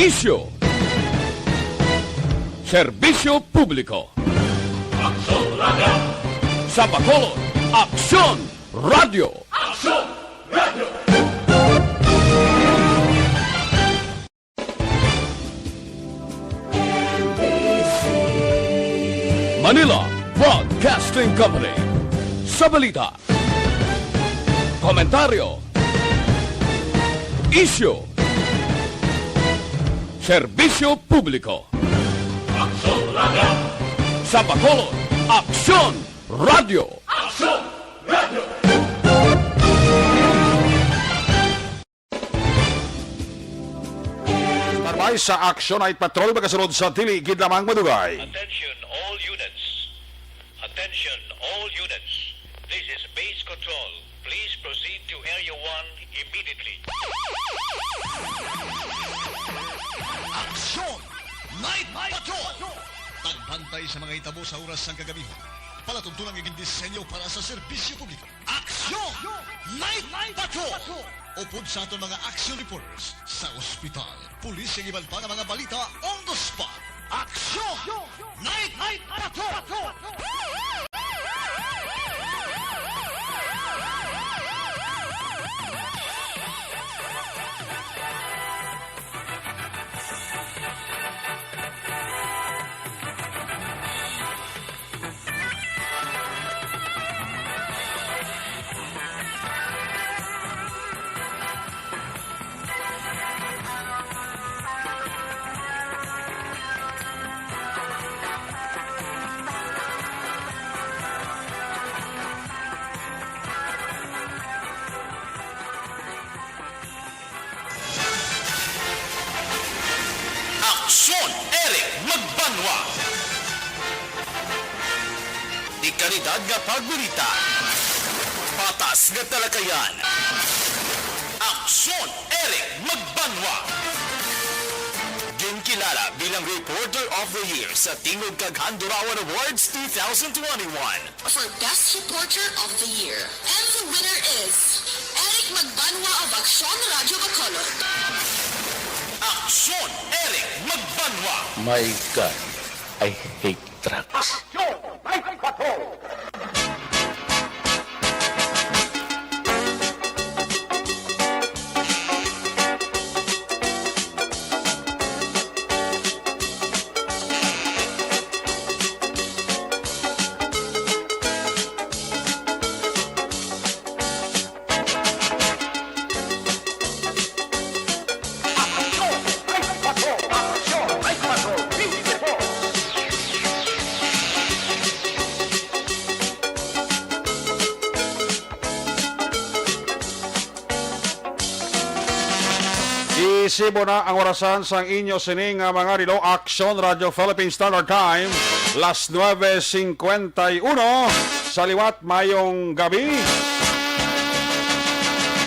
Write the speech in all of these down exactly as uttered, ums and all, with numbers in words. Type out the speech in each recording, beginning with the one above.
Isyu. Serbisyo publiko. Aksyon Radio. Sa Bacolod, Aksyon Radio. Aksyon Radio. Manila Broadcasting Company. Sa balita, komentaryo, isyu, serbisyo publiko. Aksyon Radio. Sa Bacolod, Aksyon Radio. Aksyon Radio. Para sa Action Night Patrol, magasunod sa dili gid lamang madugay. Attention all units. Attention all units. This is Base Control. Please proceed to Area one immediately. Action Night Patrol. Pagbantay sa mga hitabo sa oras sang kagabihan. Palatuntunan nga gindisenyo para sa serbisyo publiko. Aksyon Night Patrol. Upod sa aton mga action reporters sa ospital, pulis, kag iban pa nga mga balita on the spot. Aksyon Night Patrol. Aksyon, Eric Magbanwa. Dekalidad nga pagbalita. Patas nga talakayan. Aksyon, Eric Magbanwa. Ginkilala bilang Reporter of the Year sa Tingog kag Handurawan Awards two thousand twenty-one. For Best Reporter of the Year. And the winner is Eric Magbanwa of Aksyon Radio Bacolod. Aksyon, Eric Magbanwa. My God, I hate drugs. Aksyon! May Patrol! Isibo na ang orasan sang inyo sini nga mga relo, Aksyon Radio Philippine Standard Time, las nuebe cincuenta y uno. Sa liwat, mayong gabi.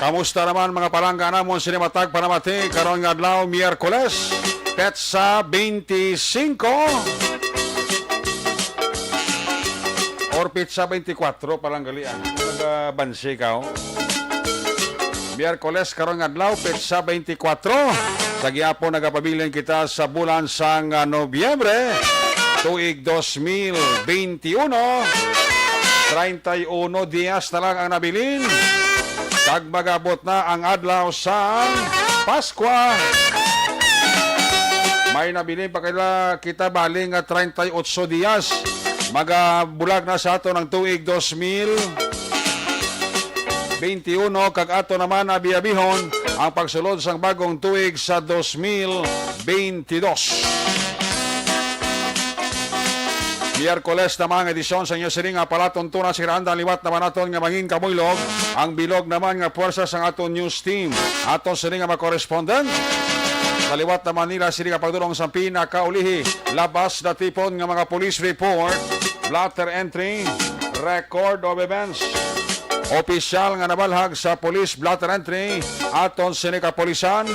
Kamusta naman, mga palangga namon sini matag panamati karon nga adlaw, Miyerkules, petsa twenty-cinco or petsa twenty-four pa lang gali, ah. Nagabansi ka, oh. Miyerkules karon nga adlaw, petsa twenty-four. Sa gihapon nagapabilin kita sa bulan sang, ah, Nobyembre, tuig dos mil twenty-uno. Treinta y uno dias na lang ang nabilin. Kag magabot na ang adlaw sang Paskwa. May nabilin pa kila kita bali nga treinta y ocho dias. Magabulag na sa aton ang tuig dos mil twenty-uno, kag ato naman abi-abihon ang pagsulod sang bagong tuig sa dos mil twenty-dos. Miyerkules na mga edisyon sa inyo sini nga palatuntunan, siranda liwat naman naton nga mangin kabuylog ang bilog naman nga puwersa sang aton news team. Aton sini nga mga correspondent, sa liwat naman nila sini nga pagdulong sa pinakaulihi, labas natipon nga mga police report, blotter entry, record of events. Opisyal nga nabalhag sa police blotter entry, aton sini kapulisan,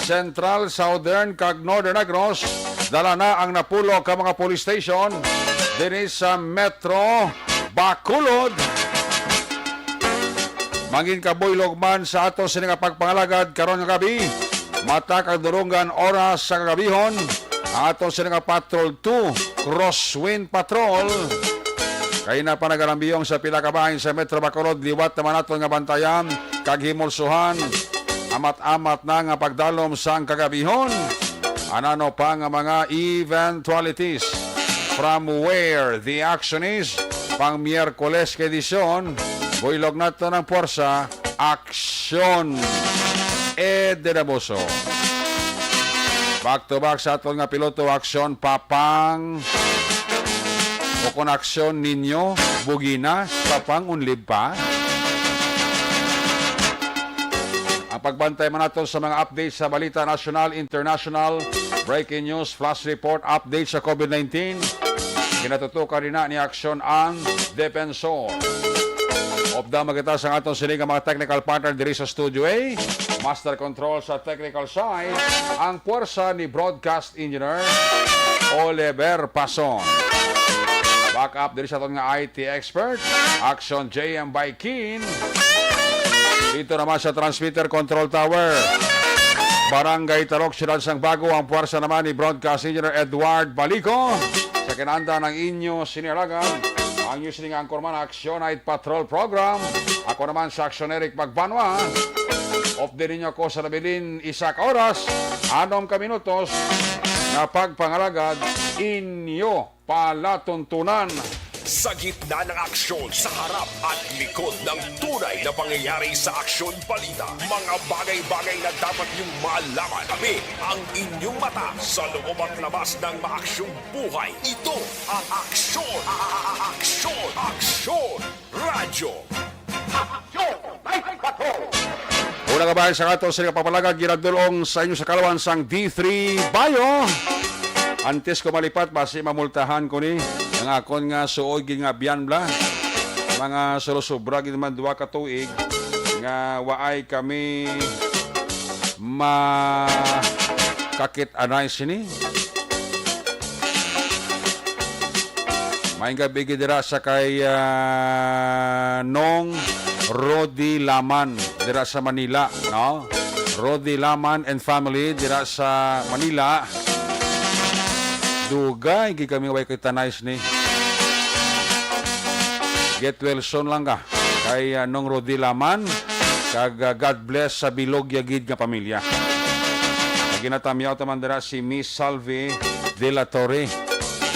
Central, Southern, kag Northern Negros, dala na ang napulo ka mga police station dinhi sa Metro Bacolod. Mangin kabuylog man sa aton sini nga pagpangalagad karon nga gabi. Mata kag Durungan, oras sa kagabihon. Ang aton sini nga Patrol two, Crosswind Patrol. Kay na pa nagalambiyong sa pila ka bahin sa Metro Bacolod, liwat naman naton nga bantayan kag himulsuhan. Amat-amat na nga pagdalom sang kagabihon. Anano pa nga mga eventualities from where the action is, pang Miyerkules ka edisyon, buylog nato ng puwersa, aksyon. Ed Dinabuso. Back to back sa aton nga piloto, aksyon, Papang. O kung aksyon ninyo, bugina, Papang, unlib pa. Ang pagbantay man nato sa mga updates sa balita nasyonal, international, breaking news, flash report, update sa COVID nineteen. Ginatutukan rin na ni Aksyon ang Defensor. Updam kita sa aton sini nga mga technical partner diri sa Studio A. Master Control sa technical side, ang puwersa ni Broadcast Engineer Oliver Pason. Backup diri sa aton nga I T expert, Action J M by Keen. Dito naman sa Transmitter Control Tower, Barangay Tarok, Siyudad sang Bago, ang puwersa naman ni Broadcast Engineer Edward Balico. Sa kinanda ng inyo sinialagan, ang inyo sining anchorman, Action Night Patrol Program. Ako naman sa Action Eric Magbanwa. Off din ninyo ako sa nabilin isa ka oras, anom ka minutos na pagpangalagad inyo palatuntunan. Sa gitna ng aksyon, sa harap at likod ng tunay na pangyayari sa Aksyon Balita, mga bagay-bagay na dapat niyong malaman. Kami ang inyong mata sa loob at labas ng maaksyong buhay. Ito ang Aksyon, Aksyon, Aksyon Radyo. Aksyon Night Patrol. Una nga bahin sa ato sa pagpalagad, ginadulong sa inyo sa kalawan sang D three Bayo. Antes ko malipat, basi mamultahan ko ni ang akon nga suod gid nga biyan bla. Mga sulusubra gid man duha ka tuig nga waay kami makakit anay sini. Maayong gabi gid dira sa kay, ah, Nong Rodi Laman dira sa Manila, no? Rodi Laman and family dira sa Manila. Dugay gid kami way kita nice ni. Get well soon lang ka kay, ah, Nong Rodi Laman, kag, ah, God bless sa bilog ya gid nga pamilya. Ginatamyaw ta man dira si Miss Salvi de la Torre,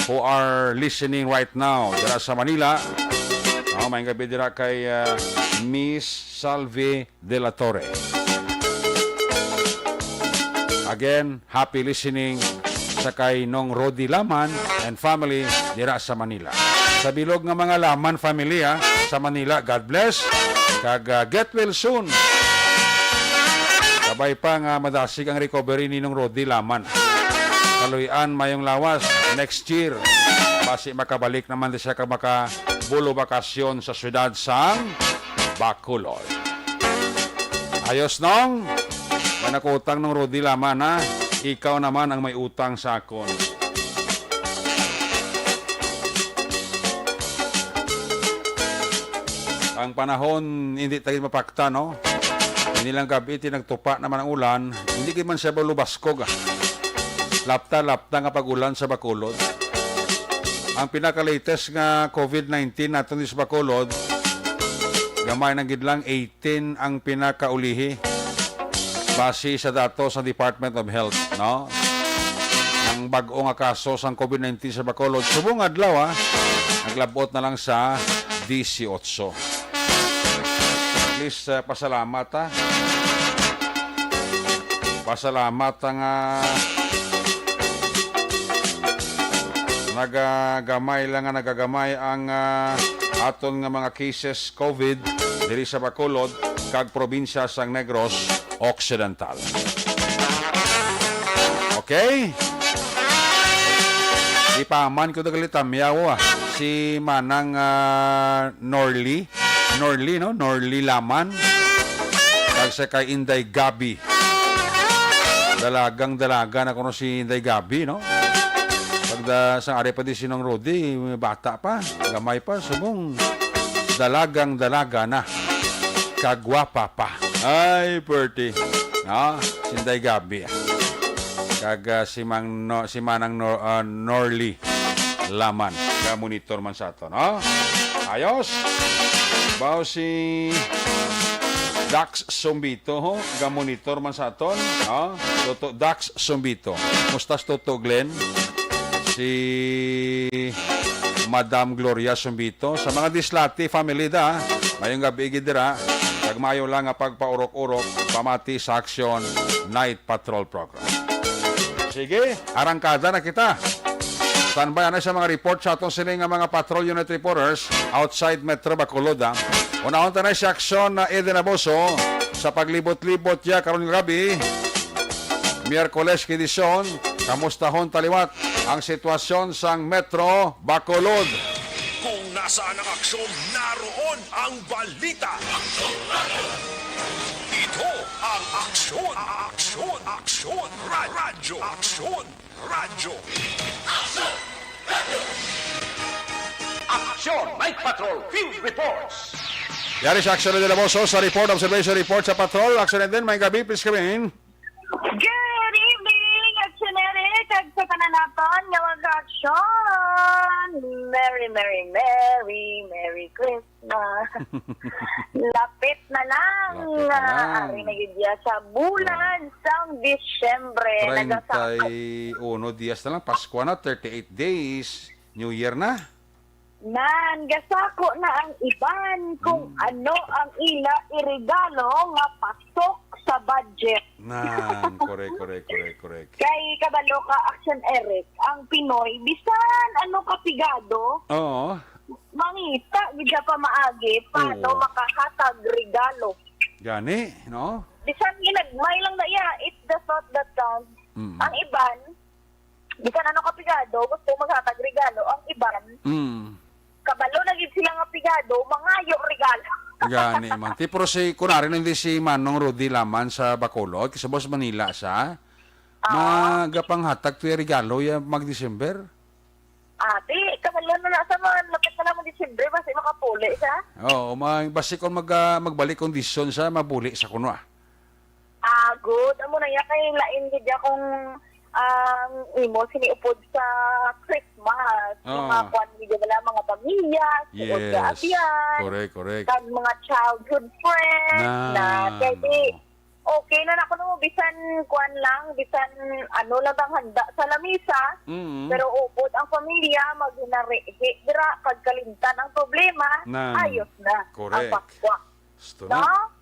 who are listening right now dira sa Manila. Oh, maayong gabi dira kay, ah, Miss Salvi de la Torre. Again, happy listening sa kay Nong Rodi Laman and family dira sa Manila. Sa bilog nga mga Laman family, ah, sa Manila, God bless. Kag, ah, get well soon. Kabay pa nga madasig ang recovery ni Nong Rodi Laman. Kaluy-an, mayong lawas next year. Basi makabalik naman di siya ka makabulo bakasyon sa siyudad sang Bacolod. Ayos, Nong. May nakutang, Nong Rodi Laman, ha? Ikaw naman ang may utang sa akon. Ang panahon, hindi tayo mapakta, no? Hindi lang gabi, ti nagtupa naman ang ulan. Hindi gid man siya balubaskog, ah. Lapta-lapta nga pag-ulan sa Bacolod. Ang pinaka-latest nga COVID nineteen naton sa Bacolod, gamay na gid lang, eighteen ang pinakaulihi, base sa datos sa Department of Health, no? Ang bag-o nga kaso sang COVID nineteen sa Bacolod, subong adlaw, ah, naglabot na lang sa dieciocho. At least, ah, pasalamat, ah. Pasalamat nga nagagamay lang nga nagagamay ang, ah, aton nga mga cases COVID diri sa Bacolod kag probinsya sang Negros Occidental. Okay? Ipaman ko dagali tamyaw, ah, si Manang, ah, Norly. Norly, no? Norly Laman. Kag sa kay Inday Gabi. Dalagang dalaga na kuno si Inday Gabi, no? Pagda sang ari pa di si Nong Rudy, bata pa, gamay pa, subong dalagang dalaga na. Kagwapa pa. Ay, pretty. Ah, si Inday Gabi. Kag, ah, si Mang No-, si Manang Nor-, ah, Norly Laman. Ga-monitor man sa aton, no? Ayos. Bao si Dax Sumbito, ho? Ga-monitor man sa aton, no? Toto Dax Sumbito. Mustas Toto Glenn? Si Madam Gloria Sumbito. Sa mga Dislati family da, mayong gabi gid dira. Kag maayo lang nga pagpaurok-urok, pamati sa Aksyon Night Patrol Program. Sige, arangkada na kita. Standby na sa mga report sa aton sini nga mga patrol unit reporters outside Metro Bacolod, ah. Unahon ta na si Aksyon na Eden Aboso sa paglibot-libot ya karon nga gabi. Miyerkules kidison, kamustahon ta liwat ang sitwasyon sang Metro Bacolod. Kung nasaan ang aksyon, naroon ang balita. Ito ang Aksyon, Aksyon, Aksyon, Ra-, Radyo, Aksyon, Radyo. Aksyon Night Patrol Field Reports. Yari sa Aksyon Eden Aboso sa report, observation report sa patrol. Aksyon Eden, may gabi, please come in. Good evening, Aksyon Eric, kag sa tanan naton nga mag-aksyon. Merry, merry, merry, merry Christmas. Lapit na lang. Lapit na lang. Ari na gid ya sa bulan sang Disyembre. Nagasakop. Treinta y uno dias na lang, Pasko na, thirty-eight days, New Year na. Nan, gasako na ang iban kung Hmm. ano ang ila iregalo nga pasok sa budget. Nan, correct, correct, correct, correct. Kay kabalo ka, Action Eric, ang Pinoy, bisan ano kapigado, Oo. mangita gid siya pamaagi paano Oo. makahatag regalo. Gani, no? Bisan ginagmay lang na iya, it's the thought that counts. Mm. Ang iban, bisan ano kapigado, gusto maghatag regalo. Ang iban, Mm. kabalo na gid sila nga pigado, mangayo regalo. Gani man. Ti, pero si, kunwari, hindi si Manong Rudy Laman sa Bacolod, kasi boss Manila siya, Ah. magapanghatag to yung regalo ya mag-December. Ate, kabalo na na sa mga lapit na lang mag-December, basi makapuli siya. Oo, ma-, basi kung mag-, ah, magbalik kondisyon siya, mabuli sa kuno, ah. Ah, good. Amo na iya kay lain gid ya kung ang imo sini upod sa Christmas. Yung mga Ah. kwan gid wala, mga pamilya, suod ka Yes. abyan, Correct, correct. kag mga childhood friends Na, na, kay di, no. okay na na kuno, bisan kwan lang, bisan ano lang ang handa sa lamisa, Mm. pero upod ang pamilya, maghinarihi dira, kag kalimtan ang problema, Na. ayos na ang Correct. Paskwa. Gusto No? na.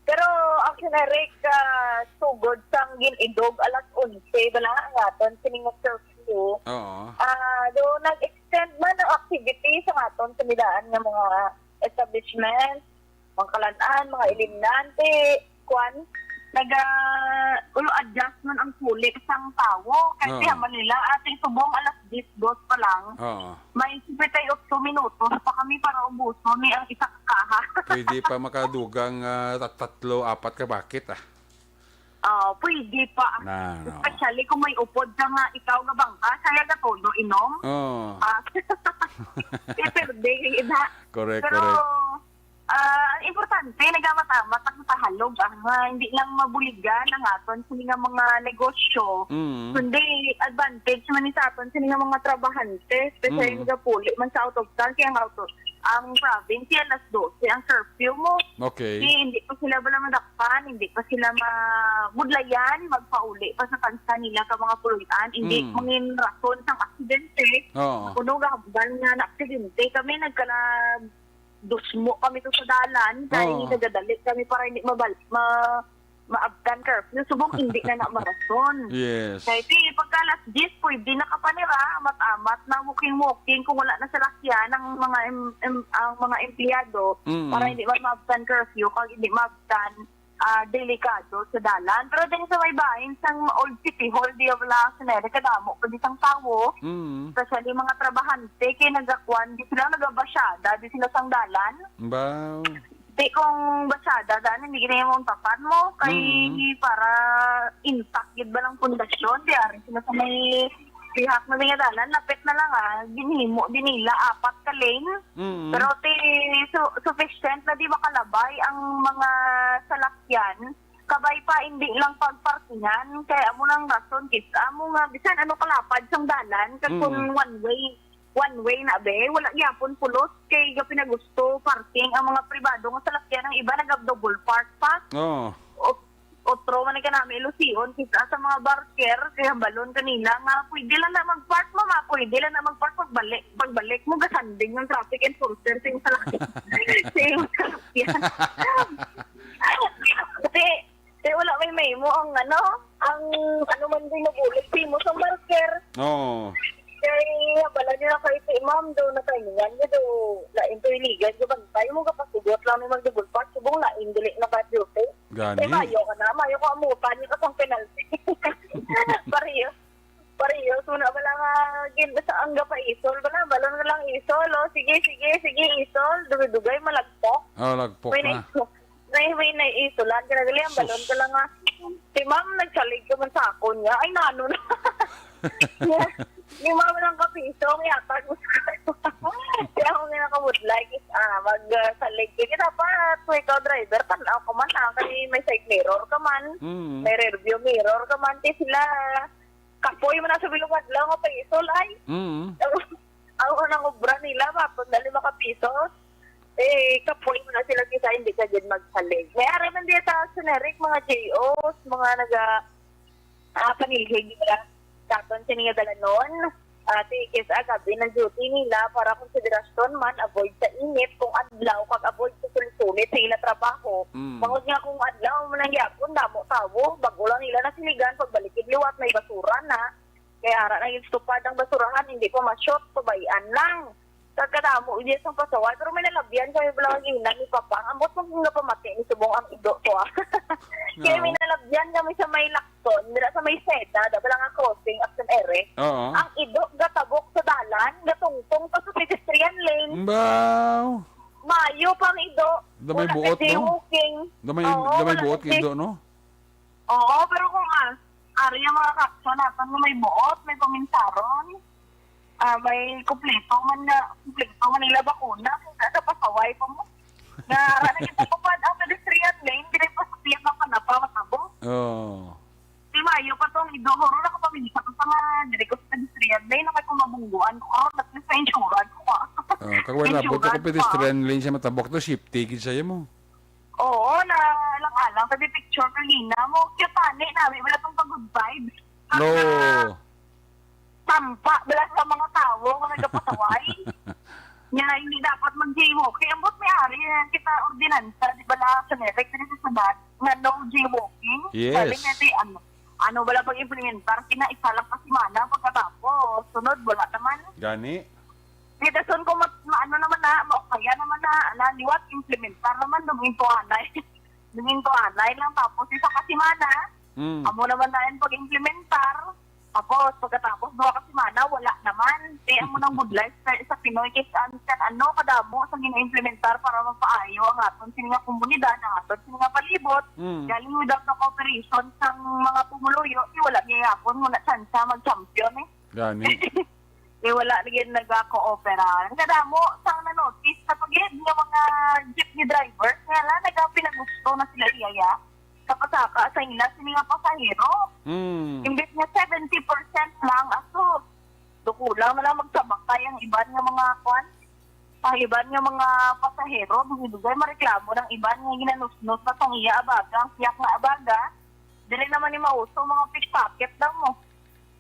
Pero ang kinarek, ah, sugod sang gin-idog alas onse, wala nga ang aton sining nga curfew. Oo. Ah, do nag-extend man ang activity sa aton sa nilaan nga mga establishment, mga kalan-an, mga ilimnan, ti, kwan, naga, ulo adjust man ang kulik sang tawo. Kay Oo. Sa Manila, ating subong alas diyes, dos pa lang. Oo. May singkwenta y otso minutos pa kami para ubuson ni ang isa ka kaha. Pwede pa makadugang, ah, tat-, tatlo, apat ka bakit, ah. Ah, pwede pa. Na, no. Especially kung may upod ka nga ikaw nga bangka, kaya ka todo inom. Oo. Ah, eh, pwede, ina. Correct, Pero, correct. ah, ang importante, nagamamat-amat ang kahalog, ah, nga hindi lang mabuligan ang aton sini nga mga negosyo, Mm. kundi advantage man ni sa aton sini nga mga trabahante, especially Mm. nagapuli man sa out of town, kaya ang out of, ang province, alas dose ang curfew mo. Okay. Di, hindi pa sila bala madakpan, hindi pa sila mabudlayan, magpauli pa sa kansa nila ka mga puloy-an, hindi Mm. mangin rason sang aksidente. Oo. Kuno gahambal nga na aksidente. Kami nagkala dusmo kami to sa dalan, kay Oo. nagadali kami para hindi mabal-, ma-, maabtan curfew. Subong hindi na na marason. Yes. Kay ti, pagka alas diyes, pwede na ka pa nira, amat-amat na walking-walking kung wala na salakyan ang mga em-, em-, ang mga empleyado Mm. para hindi man maabtan curfew, kag hindi maabtan, ah, delikado sa dalan. Pero din sa may bahin, sang Old City Hall, di wala sa nere, kadamo pa di sang tawo. Mm. Especially mga trabahante, kay nagakuan, di sila nagabasyada, di sila sang dalan. Baw. Di kung basada, dan, hindi gid yung tapan mo. Kay Mm. para intact gid ba lang pundasyon? Di ari sila sa may pihak na nga dalan, lapit na lang, ah. Ginhimo din nila apat ka lane. Mm. Pero ti, su-, sufficient na di makalabay ang mga salakyan Kabay pa, hindi lang pagparkingan, kay amo nang rason, kis amo nga bisan ano kalapad sang dalan, kag kun Mm. one way, one way na be, wala gyapon pulos, kay gapinagusto parking ang mga pribado nga salakyan, ang iba nagab-double park pa. Oo. Ot-, otro man ang kanami ilusion, kis sa mga barker, kay hambalon kanila nga pwede lang na mag-park, mama, pwede lang na mag-park, pagbalik, pagbalik mo, gasanding ng traffic enforcer sa iyong salakyan. Sa iyong salakyan. Kasi, kay wala may mahimo ang ano, ang ano man din nabulig sa imo sa marker. Oo. Kay bala nila kay si ma'am do na timingan niya do lain to iligan do bantay mo kapasugot lang ni mag-double park subong lain dili na ka duty. Gani. Kay mayo ka na, mayo ka amutan niya kasang penalty. Pareho. Pareho, so na bala nga gin sa ang gapaisol bala, balon na lang isol, oh, sige, sige, sige, isol, dugay-dugay malagpok. Oh, lagpok May na. Naiso-, may, may naisulan ka na gali, ang balon Sus. Ka lang nga. Si ma'am, nagsalig ka man sa akon nga. Ay, nano na. Ni ma'am lang kapiso, ang yatag mo sa kaya ako nga nakabudlay, is, ah, mag, ah, salig ka. Kita pa, kung ikaw driver, tanaw ka man, ah, kay may side mirror ka man, Mm. may rear view mirror ka man, kay sila, kapoy man na sa bilog adlaw nga paisol ay. Mm. Ang unang obra nila, mapon dali makapisos. Eh, kapoy man na sila kisa hindi ka gid magsalig. May ari man diya ta generic, mga J Os, mga naga, ah, panilhig nila. Daton sini nga dalanon. Ate, kis agabi ng duty nila para konsiderasyon man, avoid sa init, kung adlaw, kag avoid sa sulit-sulit sa ila trabaho. Mm. Bangod nga kung adlaw man ang yapon, damo tawo, bago lang nila nasiligan, pagbalik liwat, may basura na. Kaya ara na yung stupad ang basurahan, hindi pa ma-shoot, pabayaan lang. Kagkadamo, iya sang pasaway, pero may nalabyan kami pala ang ina ni Papa. Ang ambot mong nga pamati ni subong ang ido ko, ah. Kaya No. may nalabyan kami sa may Lacson, dira sa may Seda, da pala nga crossing, Action Ere. Oo. Ang ido, gatabok sa dalan, gatungtong pa sa pedestrian lane. Baw. Mayo pang ido. Da may Wala buot, ka no? jaywalking. Da may, Oo, da may wala buot ka kay ido, no? Oo, pero kung, ah, ari ang mga kapsyon natin nga may buot, may kuminsaron, ah, may kumpleto man na, kumpleto man nila bakuna, kung sa pasaway pa mo. Na, ara na kita kupad ang pedestrian lane, dili pa sa piyak na panapa, matabo. Oo. Di mayo pa tong ido, huro na kapaminsa ko sa mga diri ko sa pedestrian lane, na kay kung mabungguan ko, ah, at least sa insurance ko, ah. Ah, kag wala, Insurance buto ko pa. pedestrian lane siya matabok to, safety gid siya mo. Oo, na alang-alang sa picture kanina mo. Cute ani, nabi wala tong pag-good vibes. Ang No. mga tampa bala sa mga tawo nga nagapasaway. Nga hindi dapat mag-jaywalk. Kaya ambot may ari na kita ordinansa, di ba, la, sa Merek, dito sa Subat, nga no jaywalking. Yes. Sabi nga, di, ano, ano bala pag-implementar, kina isa lang ka semana, pagkatapos, sunod, wala naman. Gani? Di, dason kung ma-, maano naman na, maupaya naman na, ala, liwat, implementar naman, duminto anay. Duminto anay lang, tapos isa ka semana, Mm. amo naman na yung pag-implementar. Tapos, pagkatapos, duha ka semana, wala naman. Kaya amo nang budlay sa, sa Pinoy, kay sa, sa ano, kadamo sa gina-implementar para mapaayo ang aton sini nga komunidad, ang aton sini nga palibot. Mm. Galing without the cooperation sang mga pumuluyo, di wala gyapon mo na tsansa mag-champion, eh. Gani. Eh, wala na gyud nagakooperar. Ang kadamo, sang na-notice na pag nga mga jeepney drivers, nga na, nagapinagusto na sila iyaya sa pasaka sa ila sini nga pasahero. Hmm. Imbes nga seventy percent lang, aso, dukulang na lang magsabakay ang iban nga mga kwan. Ang iban nga mga pasahero, dugay-dugay mareklamo ng iban nga ginanusnos na sang iya abaga, ang siyak nga abaga. Dili naman ni mauso mga pickpocket daw mo.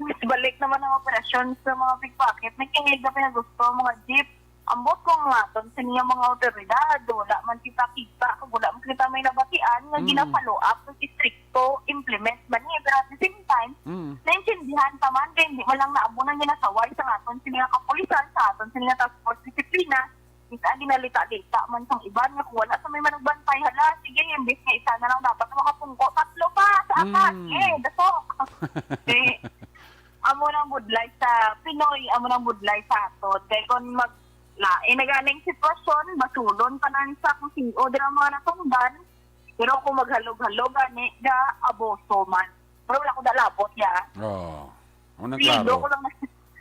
Balik naman ang operasyon sa mga pickpocket. May kinilig na pinagusto ang mga jeep. Ambot ko nga aton sa niya mga otoridad. Wala man kita kita, kag wala man kita may nabatian nga Mm. gina-follow up, kag istrikto, implement man niya. Pero at the same time, Mm. naintindihan pa man, kay hindi man lang naabo nang ginasaway sa aton sa mga kapulisan, sa aton sa mga task force disiplina. Kita ginalita-lita man sang iban nga kung wala sa may manugbantay, hala, sige, imbis nga isa na lang dapat makapungko, tatlo pa sa apat. Mm. Eh, dasok. Eh, amo nang budlay sa Pinoy, amo nang budlay sa aton. Kay kung mag-, lain na ganing sitwasyon, basulon pa na sa kung sino dira mga natungdan. Pero kung maghalog-halog, gani, ga, aboso man. Pero wala ko dalabot, ya. Oo. Amo nang Pilido klaro. ko lang na.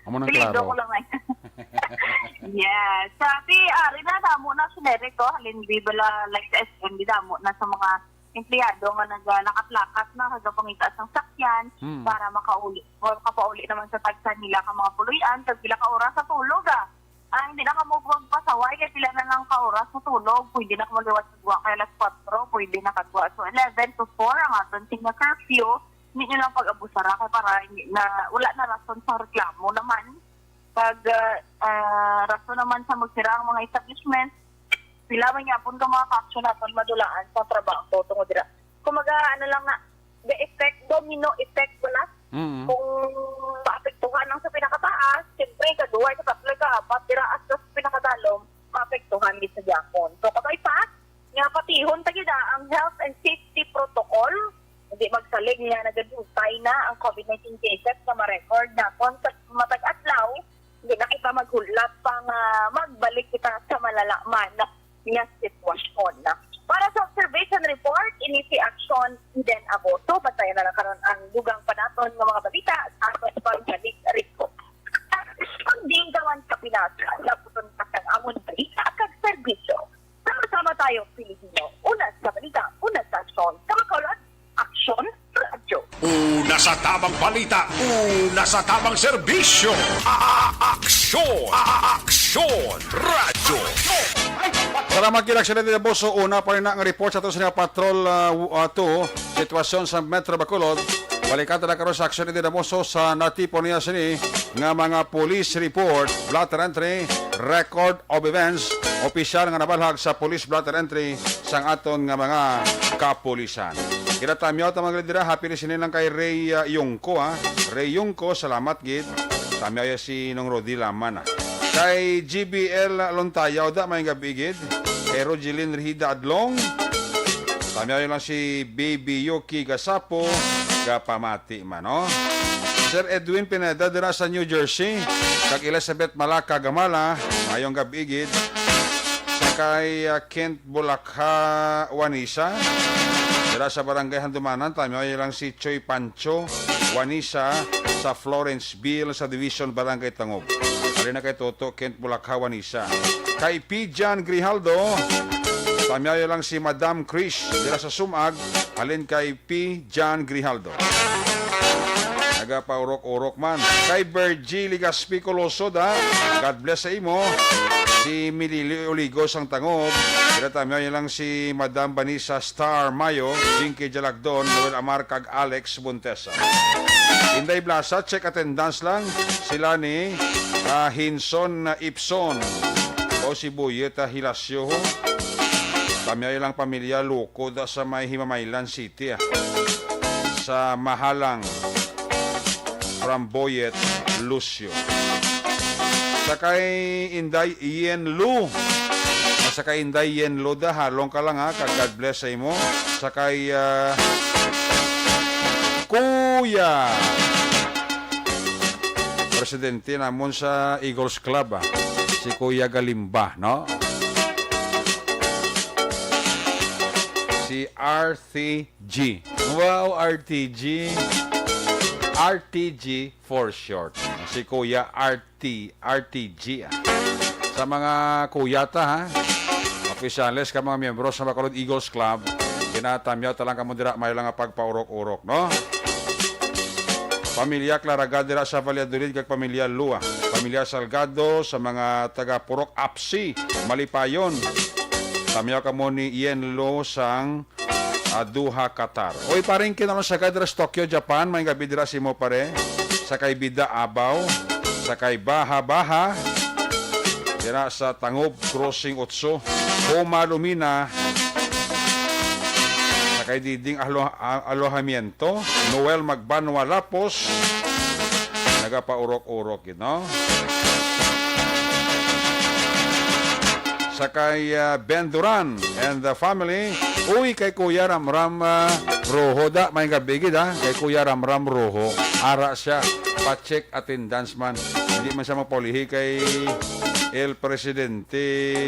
Amo nang Pilido klaro. ko lang na. Yes. Sabi, ah, rin na, damo na generic, oh. Halin, di bala, like, sa S M, di damo na sa mga empleyado nga naga-, lakat-lakat na, nagapangita sang sakyan Mm. para makauli, o makapauli naman sa tagsa nila ka mga puloy-an, kag pila ka oras sa tulog, ah. Ah, hindi na kamo magpasaway, kay pila na lang ka oras sa tulog, pwede na kamo liwat sa gwa kay alas kuwatro, pwede na kagwa. So, eleven to four ang aton sing nga curfew, hindi nyo lang pag-abusara, kay para hindi na, wala na rason sa reklamo naman. Pag, ah, ah, rason naman sa magsira ang mga establishment, pila man gyapon ka mga ka-action naton madulaan sa trabaho tungod dira. Kumbaga, ano lang na, the effect, domino effect wala. Mm. Kung maapektuhan ang sa pinakataas, siyempre, ikaduha, ikatlo, ikaapat, dira hasta sa pinakadalom, maapektuhan gid sa gyapon. So, kabay pa, nga patihon ta gid, ah, ang health and safety protocol, hindi magsalig nga nagadutay na ang COVID nineteen cases nga ma-record naton sa matag adlaw, hindi na kita maghulat pa nga magbalik kita sa malala man nga sitwasyon. Para sa observation report, ini si Action Eden Aboso. Bantayan na lang karon ang dugang pa naton nga mga balita sa aton pagbalik rito. Ang Dinggawan Kapinas, naputon pa ang amon balita kag serbisyo. Sama-sama tayo, Pilipino. Una sa balita, una sa aksyon. Sa Bacolod, Aksyon Radyo. Una sa tabang balita, una sa tabang serbisyo. A-, a-, aksyon, A-, a-, aksyon, radyo. Salamat kay Action Eden Aboso. Una pa rin na ang report sa ato sa Patrol, ah, w-, ah, two, sitwasyon sa Metro Bacolod. Balikan ta na karon sa Action Eden Aboso sa natipon niya sini nga mga police report, blotter entry, record of events, opisyal nga nabalhag sa police blotter entry sang aton nga mga kapulisan. Kinatamyaw ta mga dira, happy listening lang kay Ray, ah, Yungko, ha. Ray Yungko, salamat gid. Tamyaw ya si Nong Rodi Laman, ha. Kay G B L Lontayaw da, may gabi gid. Kay Rogelin Rihida Adlong, tamyaw lang si Baby Yuki Gasapo, gapamati man, no? Sir Edwin Pineda dira sa New Jersey, kag Elizabeth Malaka Gamala, mayong gabi gid. Sa kay, ah, Kent Bulakha Wanisa, dira sa Barangay Handumanan, tamyaw lang si Choy Pancho Wanisa sa Florenceville sa Division, Barangay Tangob. Ari na kay Toto Kent Bulakha Wanisa. Kay P. John Grijaldo, tamyaw lang si Madam Krish dira sa Sumag, halin kay P. John Grijaldo. Nagapaurok-urok man. Kay Virgie Legaspi Coloso da, God bless sa imo. Si Milili Oligo sang Tangob. Dira tamyaw lang si Madam Vanessa Star Mayo, Jinky Jalagdon, Noel Amar, kag Alex Montesa. Inday Blasa, check attendance lang. Sila ni, ah, Hinson Ipson o si Boyet, ah, Hilasio. Tamyaw lang pamilya Lukod, ah, sa may Himamaylan City, ah. Sa Mahalang, from Boyet Lucio. Sa kay Inday Yen Lu. Sa kay Inday Yen Lu da, halong ka lang ha, kag God bless sa imo. Sa kay, ah, Kuya, presidente namon sa Eagles Club, ah, si Kuya Galimba, no? Si R T G. Wow, R T G. R T G for short. Si Kuya R T, R T G, ah. Sa mga kuyata, ha? Opisyales ka mga miyembro sa Bacolod Eagles Club, kinatamyaw ta lang kamo dira, may lang nga pagpaurok-urok, no? Pamilya Claraga dira sa Valladolid kag pamilya Lua. Pamilya Salgado sa mga taga Purok Apsi, Malipayon. Tamyaw kamo ni Ian Lo sang Doha, Qatar. Oy, paring kinalong sa Kadras, Tokyo, Japan. May gabi dira sa imo, pare. Sa kay Bida Abaw, sa kay Baha Baha, dira sa Tangob Crossing Otso. Homa Lumina, sa kay Diding Alo-, A-, Alojamiento, Noel Magbanwa Lapos, nagapaurok-urok gid, no? Sa kay, ah, Ben Duran and the family. Uy, kay Kuya Ramram, ah, Rojo da, may gabi gid, ha? Kay Kuya Ramram Rojo. Ara siya, pa-check attendance man. Hindi man siya mapaulihi kay El Presidente.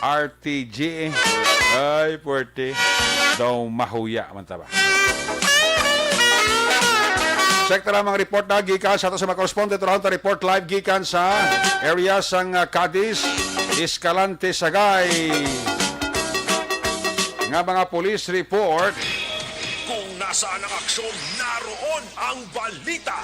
R T G. Ay, puwerte. Daw mahuya man ta ba? Check ta lang mga report na gikan sa ato sa mga correspondent. Ron ta report live gikan sa area sang, ah, Cadiz, Escalante, Sagay. Nga mga police report. Kung nasaan ang aksyon, naroon ang balita.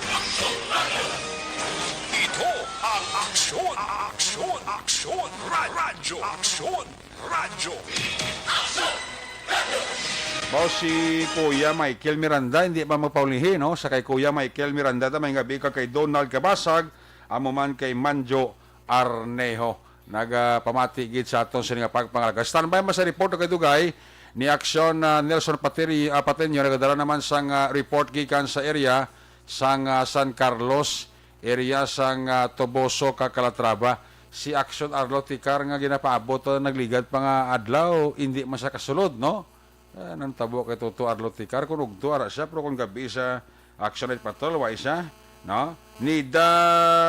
Ito ang Aksyon, Aksyon, Aksyon, Ra-, Radyo, Aksyon, Radyo. Mao si Kuya Michael Miranda, hindi pa magpaulihi, no? Sa kay Kuya Michael Miranda, ta may gabi ka kay Donald Kabasag, amo man kay Manjo Arnejo. Nagapamati gid sa aton sini nga pagpangalaga. Standby man sa report kay Dugay ni Aksyon, ah, Nelson Pateri-, ah, Pateño, nagadala naman sang, ah, report gikan sa area sang, ah, San Carlos, area sang, ah, Toboso, ka Calatrava. Si Aksyon Arlo Ticar nga ginapaabot, ah, nagligad pa nga adlaw, hindi man sa kasulod, no? Ah, nang tabo kay Toto Arlo Ticar, kung ugto, ara siya, pero kung gabi sa Action Night Patrol, wa siya, no? Nida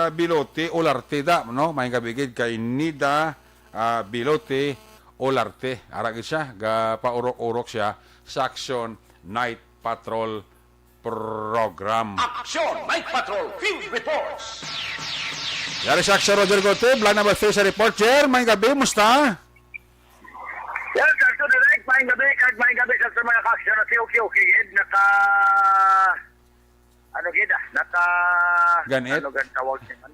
Bilote Olarte da, no? May gabi gid kay Nida, ah, Bilote Olarte. Ara gid siya, gapaurok-urok siya sa Action Night Patrol program. Action Night Patrol Field Reports. Yari sa Action Roger Gote, blind number three sa report. Jer, may gabi, musta? Yes, Action Direct, may gabi, kag may gabi sa mga ka-action na si okay, okay, gid. Naka, ano gid, ah, naka, Ganit? Ano gan tawag niya man?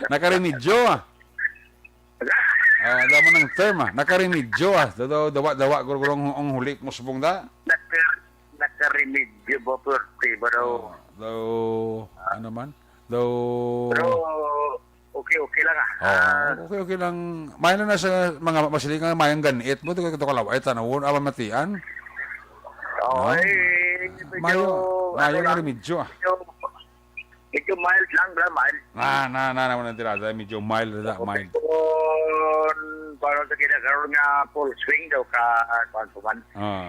Nakaremedyo, ah. Ah, alam mo ng term, ah. Nakaremedyo, ah. Daw, daw, dawa, dawa, gurgurong ang huli mo subong da. Naka-, nakaremedyo ba, pwerte ba daw? Oh, daw, ano man? Daw, Pero, okay, okay lang, ah. Oh, Ah, okay, okay lang. May na na sa mga masilingan, mayang ganit mo, ito ka laway, tanawon, awan matian. Oo, No? eh, medyo, Mayo, ano mayo nga lang, remedyo, ah. medyo, medyo mild lang, bla, mild. Na, na, na, naman ang tirada, medyo mild na, Oo, mild. Kung, paano sa kinakaroon nga full swing daw ka, ah, kuwan pa man. Ah.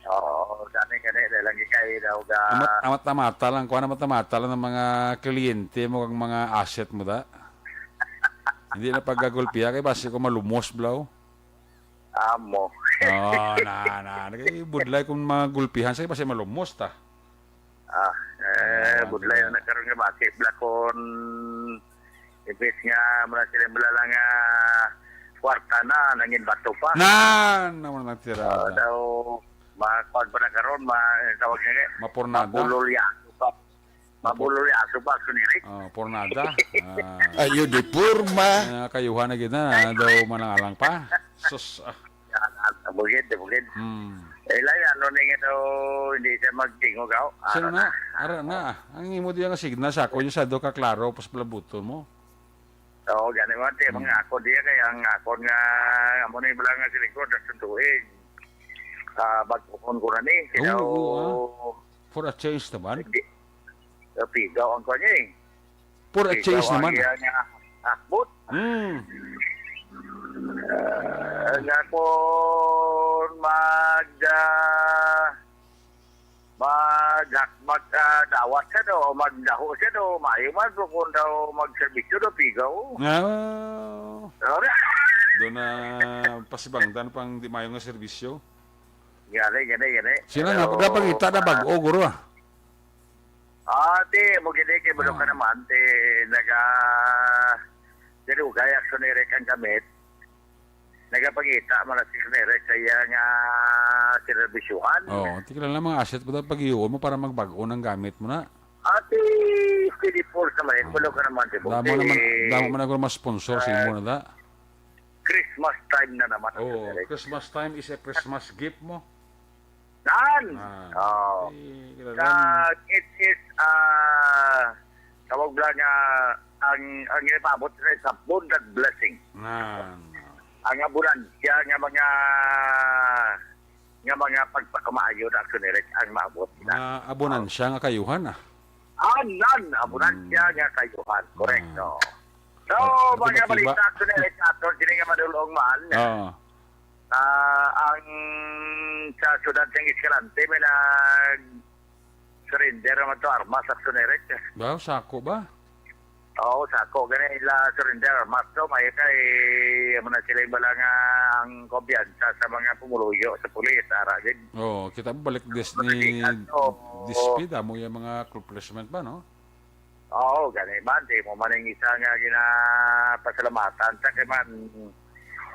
Oo, dami ka na, dahil lang ikay daw ka. Amat, amat-amata lang, kuwan, amat-amata lang ng mga kliyente mo, ang mga asset mo, da. Hindi na paggagulpihan, kay basi ko malumos, blaw. Amo. Oh, na, na. Kay budlay kung magulpihan, sa basi malumos, ta. Ah, eh, Ah, budlay diba? Na karon nga bati, bla, kon imbis nga mula sila mula lang, ah, kwarta na, nangin bato pa. Nan, naman ang Ah, tirada. Daw, ma-, kuwan pa na karon, ma-, tawag niya, eh, Mapurnada. Mabulol ya. Mabulol ya, aso pa, aso ni Rick. Oh, pornada. Ah. Ayo di porma. Ah, kayuhan na gid na, daw manangalang pa. Sus, ah. Yan, ah, bugid, bugid. Hmm. Eh, lay, ano ni nga daw, hindi siya magtingog, aw? Sino Ara na? na? Ara na. Ang imo diya nga signal sa ako, yung sa do ka klaro, pas palabuton mo. Oo, gani mo, ate, Hmm. mga ako diya, kaya ang ako nga, amo na yung bala nga silikod, at sunduin. Ah, bag-, ko na ni, Oo, kaya, oo, ah. For a change naman. Hindi. Pigaw ang kanya, eh. For a Pigaw change ang naman. Iya nga hakbot. Hmm. Ah, nga kung mag, ah, mag, mag, ah, dawat siya do, o magdaho siya do, maayo man, pero kung daw magserbisyo do, pigaw. Ah. Sorry. Doon na pasibangdan pang di mayo nga serbisyo. Gani, gani, gani. Sino na? Pero, Pagkapangita na ah, bag-o, guro, ah. Ah, ti, mo gid kay bulo ka Ah. naman, ti, naga, ti, dugay, actually, rek ang gamit. Nagapangita man na si Nere sa iya nga sinerbisyuhan. Oo, ti kilala mga asset mo dapat pag-iuon mo para magbag-o ng gamit mo na. Ati, steady force naman, eh. Ah. Bulo ka naman, di ba? Damo Ti, naman, damo man ako mas sponsor sa ah, imo na da. Christmas time na naman, Oo, Nere. Christmas time is a Christmas gift mo. Nan! Ah, Oh. Ti kilala Kag it is, ah, tawag lang nga, ang, ang ginapabot na is abundant blessing. Nan. Ang abundansya nga mga, nga mga pagpakamaayo na ako ni Rick ang maabot na. Nga abundansya nga kayuhan, ah. Ah, nan! Abundansya Mm. nga kayuhan. Correct, Ah. no? So, Ano mga ba, balita diba? Ako ni Rick, ato, sini nga madulong man. Oo. Ah, ang sa siyudad sa Escalante, may nag-surrender naman to armas sa Sonerec. Ba, sako ba? Oo, sako. Gani ila surrender armas to. May kay, amo na sila yung bala nga ang kumpiyansa sa mga pumuluyo sa pulis, ara gid. Oh, kita mo, balik dis ni Malikan, oo. Dispida mo yung mga accomplishment ba, no? Oo, gani man, di mo man ang isa nga ginapasalamatan sa kay man,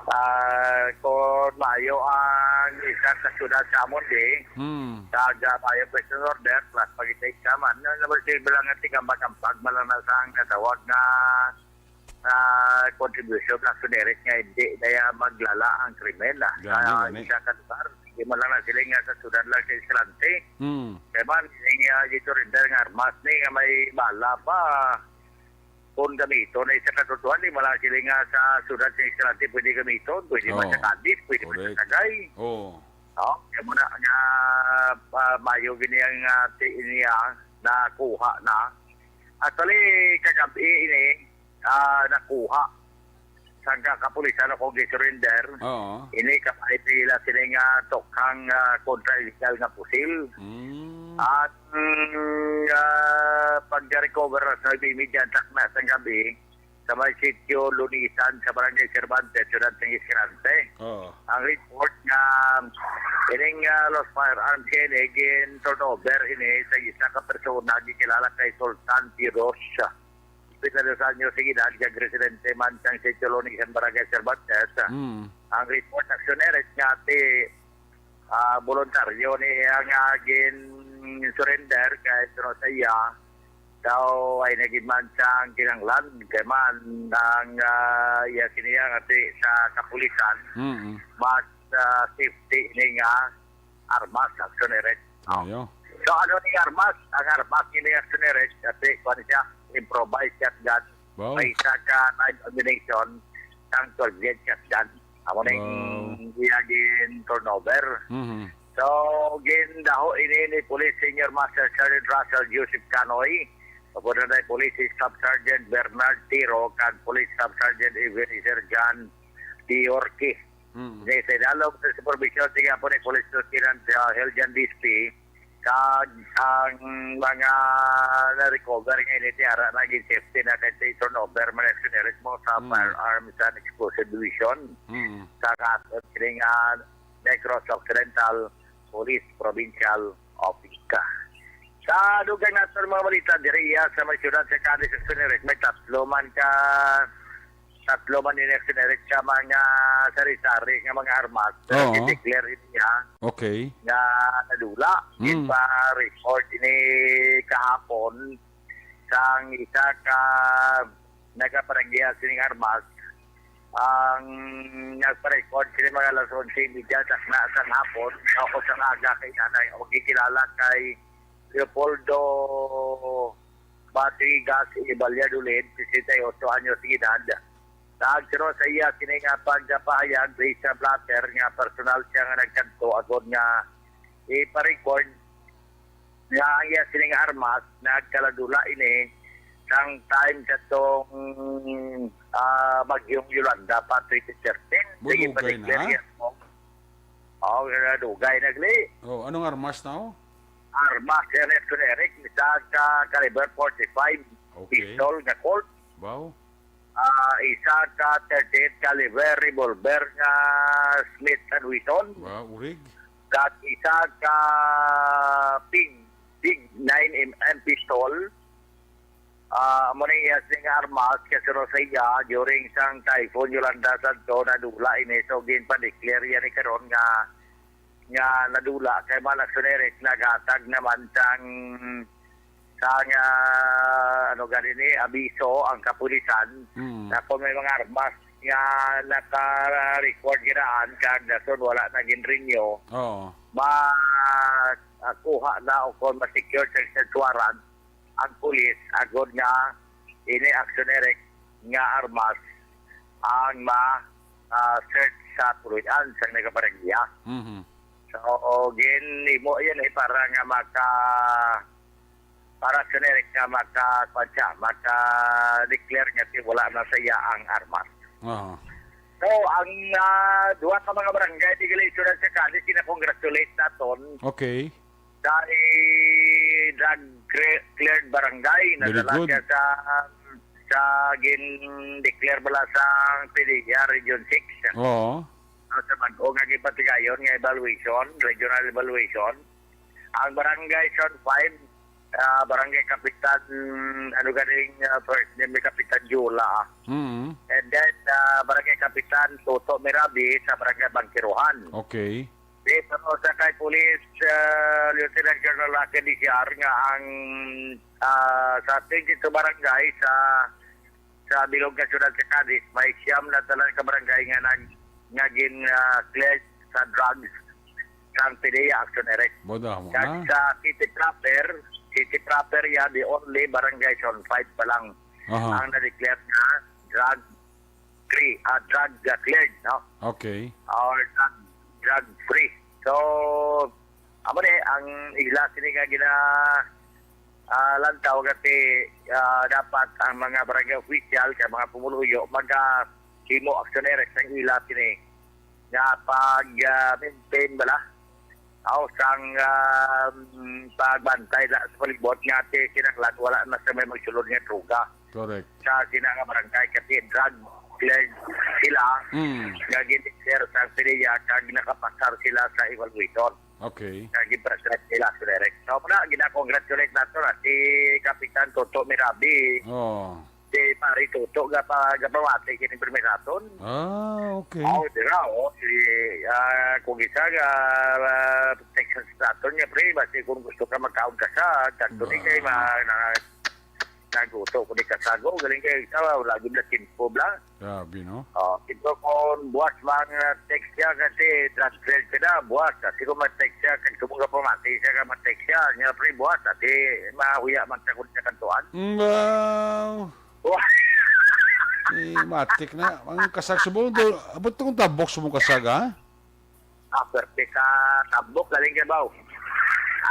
ah, kung maayo ang isa sa syudad sa amon, di, Hmm. kag, ah, maayo question order, plus pag-take ka man, na, na, lang nga tigambag-ambag man lang na sa ang natawag nga ah, contribution na sunerit nga hindi na ya maglala ang krimen, ah. Gani, Ah, gani. Isa ka lugar, hindi man lang na sila nga sa syudad lang sa Escalante. Hmm. Kaya man, yung, ah, surrender nga armas ni nga may bala pa, kung gamito na isa katutuhan, di man lang sila nga sa syudad sa Escalante pwede gamiton, pwede man Oo. Sa Cadiz, pwede man sa Correct. Tagay. Oo. Oh, kaya mo na nga, ah, mayo gini ang, ah, ti-, niya nakuha na. Actually, kagabi ini, ah, nakuha sang ka-, kapulisan ako gi-surrender. Oo. Ini ka-, ay pila sini nga tokhang, ah, kontra illegal nga pusil. Mm. At, mm, ah, pagka-recover sa nuebe y media ang takna sang gabi sa may sitio Lunisan sa Barangay Cervantes, Ciudad ng Escalante. Oo. Ang report nga ining, ah, lost firearms kini gin-turnover ini sa isa ka persona gikilala kay Sultan Piros. Pita dos anyos sa edad, kag residente man sang Sitio Lunisan, Barangay Cervantes. Mm. Ang report, aksyoneris nga ti, ah, voluntaryo ni iya nga gin-surrender kay suno sa iya daw ay nagin man sang kinahanglan kay man ang, ah, iya kiniya nga ti sa kapulisan Mm-mm. mas, ah, safety ni nga armas, aksyoneris. Ayo. So, ano ni armas? Ang armas ni aksyoneris, kasi kuwan siya, improvised shotgun. Wow. May isa ka live ammunition, sang twelve gauge shotgun. Amo ning Wow. iya gin turnover. Mhm. So, gindaho ini ni Police Senior Master Sergeant Russell Joseph Canoy, upod na Police Staff Sergeant Bernard Tiro, kag Police Staff Sergeant Ebenezer John Diorque. Mm. Ni sa idalom sa supervision, sige po ni Police Lieutenant, uh, Heljan Dispi, kag ang mga na-recover nga ini ti ara na gin-safety na kay sa turnover man aksyoneris mo sa Mm. Firearms and Explosive Division. Mm. Sa Katon, kini nga Negros Occidental Police Provincial Office. Sa dugang naton mga balita, diri iya sa may siyudad sa Cadiz, aksyoneris, may tatlo man ka, tatlo man ini aksyoneris ka mga sari-sari nga mga armas. Pero Oo. Gin-declare ini niya Okay. nga nadula. Mm. Ginpa-report ini kahapon sang isa ka nagaparanggiya sining armas. Ang nagpa-record sini mga alas onse y media sa, na, sa hapon, o sa aga kay nanay, o gikilala kay Leopoldo Batigas y Valladolid, sesenta y ocho anyos de edad. Nagtiro sa iya sini nga pagpahayag based sa blotter nga personal siya nga nagkadto agod nga ipa-record nga ang iya sining armas nagkaladula ini sang time sa tong, ah, Bagyong Yolanda pa twenty thirteen. Sige, Bulugay pa-declare na? Yan mo. Oh, dugay na gali. Oh, anong armas na, oh? Armas, Ernesto Eric, isa ka caliber forty-five, Okay. Pistol nga Colt. Wow. Ah, isa ka thirty-eight caliber revolver nga Smith and Wesson. Wow, urig. Kag isa ka Pig, Pig nine M M pistol. Ah, amo ni iya sing armas kay suno sa iya during sang Typhoon Yolanda sadto nadula ini, so ginpa-declare iya ni karon nga, nga nadula kay man aksyoneris naghatag naman sang, sang, ah, ano gani ni, abiso ang kapulisan Mm. na kung may mga armas nga naka-record ginaan kag dason wala na gin-renew, Oo. ma-, ah, kuha na o kung ma-secure sa search warrant ang pulis agod nga ini aksyoneris nga armas ang ma, ah, search sa puloy-an sang nagaparanggiya. Mhm. So, ginhimo yan, eh, para nga maka, para generic nga maka, kwan siya, maka-declare nga ti wala na sa iya ang armas. Aha. So, ang, ah, duha ka mga barangay, di gali sa Cadiz, kina-congratulate naton. Okay. Dahil drug cre-, cleared barangay, Very nadala good. siya sa, sa gin-declare bala sa P D E A Region six. Oo. Ang patigayon nga evaluation, regional evaluation. Ang Barangay Zone five, ah, Barangay Kapitan, ano ganing, ah, first name ni Kapitan Jula. Mm. And then, ah, Barangay Kapitan Toto Mirabi sa Barangay Bangkiruhan. Okay. Di, pero sa kay Police, ah, Lieutenant Colonel Rocky D C R nga ang, ah, sa twenty-two barangay sa, sa bilog nga siyudad sa Cadiz, may siyam na tanan ka barangay nga nag-, nga gin, ah, cleared sa drugs sang P D E A Action Direct. Boda mo Kag na. Sa city proper, city proper ya, the only Barangay Zone five pa lang Aha. ang na-declare nga drug free, ah, drug, ah, cleared, no? Okay. Or drug, drug free. So, amo ni ang ila sini nga gina, ah, lantaw, kasi, ah, dapat ang mga barangay official kag mga pumuluyo maga himo action direct sang ila sini nga pag, ah, maintain bala. Aw, sang, ah, pagbantay na sa palibot nga ti kinahanglan wala na sa may magsulod nga droga. Correct. Sa sina nga barangay, kasi drug cleared sila Mm. nga gin-declare sa PDEA kag nakapasar sila sa evaluation. Okay. Nga gin-present nila sa direct. So, muna, gina-congratulate nato na si Kapitan Toto Mirabi. Oh. Si Pare Toto nga pa, nga pamati kini permi naton. Ah, okay. Oh, dira, oh. Si, ah, kung isa nga, ah, Texas naton nga, pre, basi kung gusto ka magkaon ka sa, tanto ni kay ma-, na-, naguto ko ni kasago, galing kay isa, wala gyud na timpo bla. Grabe, no? Oh, ito kung buwas man, ah, text siya kasi transfer ka na, buwas. Kasi kung mag-text siya, kag subong ka pamati siya ka mag-text siya, niya, pre, buwas. Kasi mahuya man sa kung sa kantuan. Mm, wow. Buwas. Eh, matik na. Ang kasag subong, do, abot kung tabok subong kasag, ha? Ah, pwerte ka tabok, galing kay baw.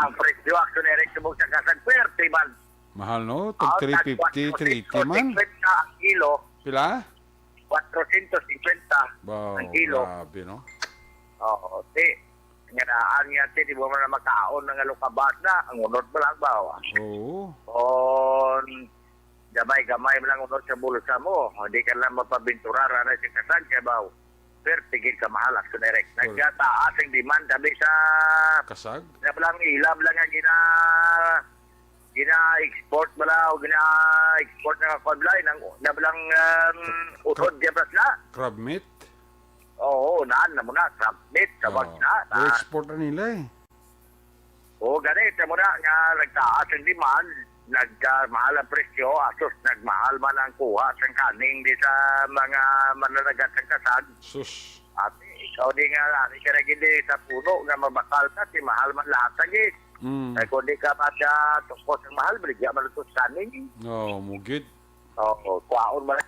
Ang presyo, action direct subong sa kasag, pwerte man. Mahal, no? Tag Ah, three fifty, tag three eighty man. Kwatro singkwenta ang kilo. Pila? Kwatro singkwenta Wow, ang kilo. Grabe, no? Oo, ti, nga daan nga, ti, di mo man na makaon nga lukabas na. Ang unod mo lang ba? Oo. On, gamay-gamay mo lang unod sa bulsa mo. Hindi ka lang mapabinturar, ano, sa kasag, kay ba? Pero tigil ka mahal, action direct. Correct. Nagkataas ang demand, sabi sa Kasag? Nabalang ilab lang nga gina, gina-export bala o gina-export nga kwadlay, nang, nabalang, um, utod Crab, diyan bala sila. Crab meat? Oo, naan na muna, crab meat, tawag Oo. na, na. I-export na nila eh. Oo, gani, ito muna nga nagtaas ang demand, nagmahal ang presyo, asus, nagmahal man ang kuha sang kaning di sa mga mananagat sang kasag. Sus. Ate, ikaw di nga, ari ka na gid sa puno nga mabakal ka, ti mahal man lahat lagi. Mm. Ay, kung di ka pa siya tukos ang mahal, baligya man ito sa kaning. Oo, mugid. Oo, kuhaon man.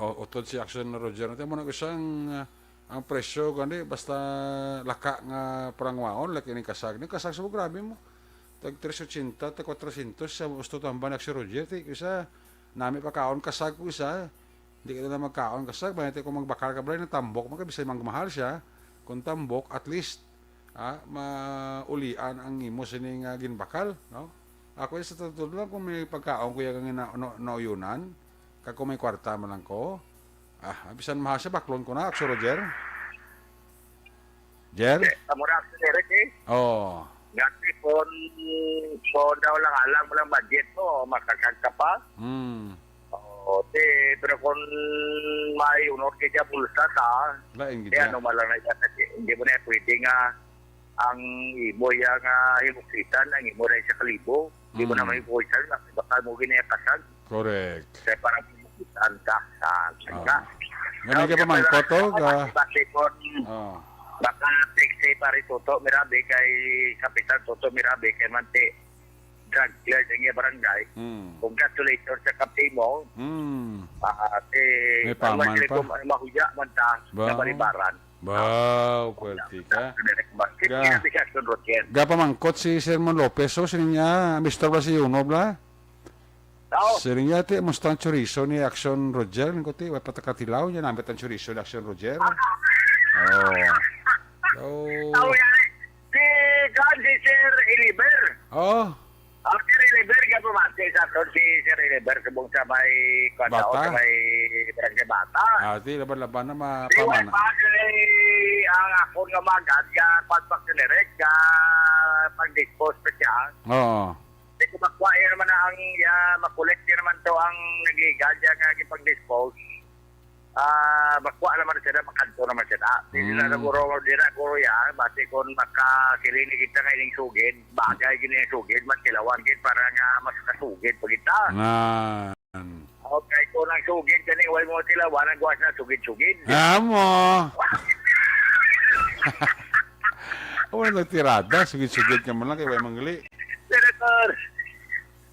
O, utod si Action Roger. Ito mo na isang, ah, ang presyo, gani, basta laka nga parangwaon, laki ni kasag. Ni kasag sa grabe mo. Tag tres ochenta, tag kwatro singkwenta, sa gusto tamba ni Action Roger. Ti, isa, nami pa kaon kasag ko isa. Hindi ka na magkaon kasag, ba? Ti, kung magbakal ka, bro, natambok, magkabisay mang mahal siya. Kung tambok, at least, ah, maulian ang imo sini nga ginbakal, no? Ako, sa totoo lang, kung may pagkaon ko yung na, na, nauyunan, kag kung may kwarta man lang ko, ah, bisan mahal siya, baklon ko na, Akso Roger. Jer? Eh, amo ra, Akso Eric, eh. Oo. Ngati kon, kon daw lang alang mo lang budget mo, makakagka pa. Hmm. Oo, ti, pero kung may unod ka dyan, bulsa ta, Lain gid eh, niya. Ano man lang na yan, hindi mo na pwede nga ang imo yang, ah, himukitan, ang imo na sa kalibo. Hindi mo na Mm. may buhay sa, baka mo ginayakasag. Correct. Kaya parang himukitan ka, ah, Ah. ka. Nga may Now, kapamangkot to, kaya ka pala, base ko, Oh. baka text si Pare Toto Mirabe kay Kapitan Toto Mirabe kay Mante drug cleared ang iya barangay. Mm. Congratulations sa kapatid mo. Mm. Ah, eh, May paman sila pa. Kung mahuya man ta, Ba? Nabalibaran. Wow, pwerte ka. Direct ba? Ga-, Kaya si Jackson Rocher. Gapamangkot si Sermon Lopez, oh, sining niya, Mister Blas Yunob, la? Tao. Sining niya, ti, musta ang chorizo ni Action Roger? Nang kuti, wa pa takatilaw niya, namit ang chorizo ni Action Roger. Ah. Oh. Oh. Tao yan. Si, kan, si Sir Eliber. Oh. Ang Sir Eliber, nga pumati sa aton si Sir Eliber, subong sa may, kwan, Bata? Sa may Kaya kay bata. Ah, di, laban-laban na ma-, Di, wala pamana. Pa kay ang akon nga magad nga pagpagsinerek nga pag-dispose pa siya. Oo. Di ko makuha, yan naman na ang, ya, makolekte naman to ang nagligad, ya, nga gipag-dispose. Ah, makuha naman sila, makanto naman sila. Di sila Mm. naguro, di na guro, ya, basi kung makakilini kita nga ining sugid, bagay gini ang sugid, matilawan gid para nga mas kasugid pa kita. Nan. Okay, kung ang sugid gani, way mo tilawan, ang guwas na sugid-sugid. Amo. Wala nagtirada, sugid-sugid ka man lang kay way mangli. Pero kung,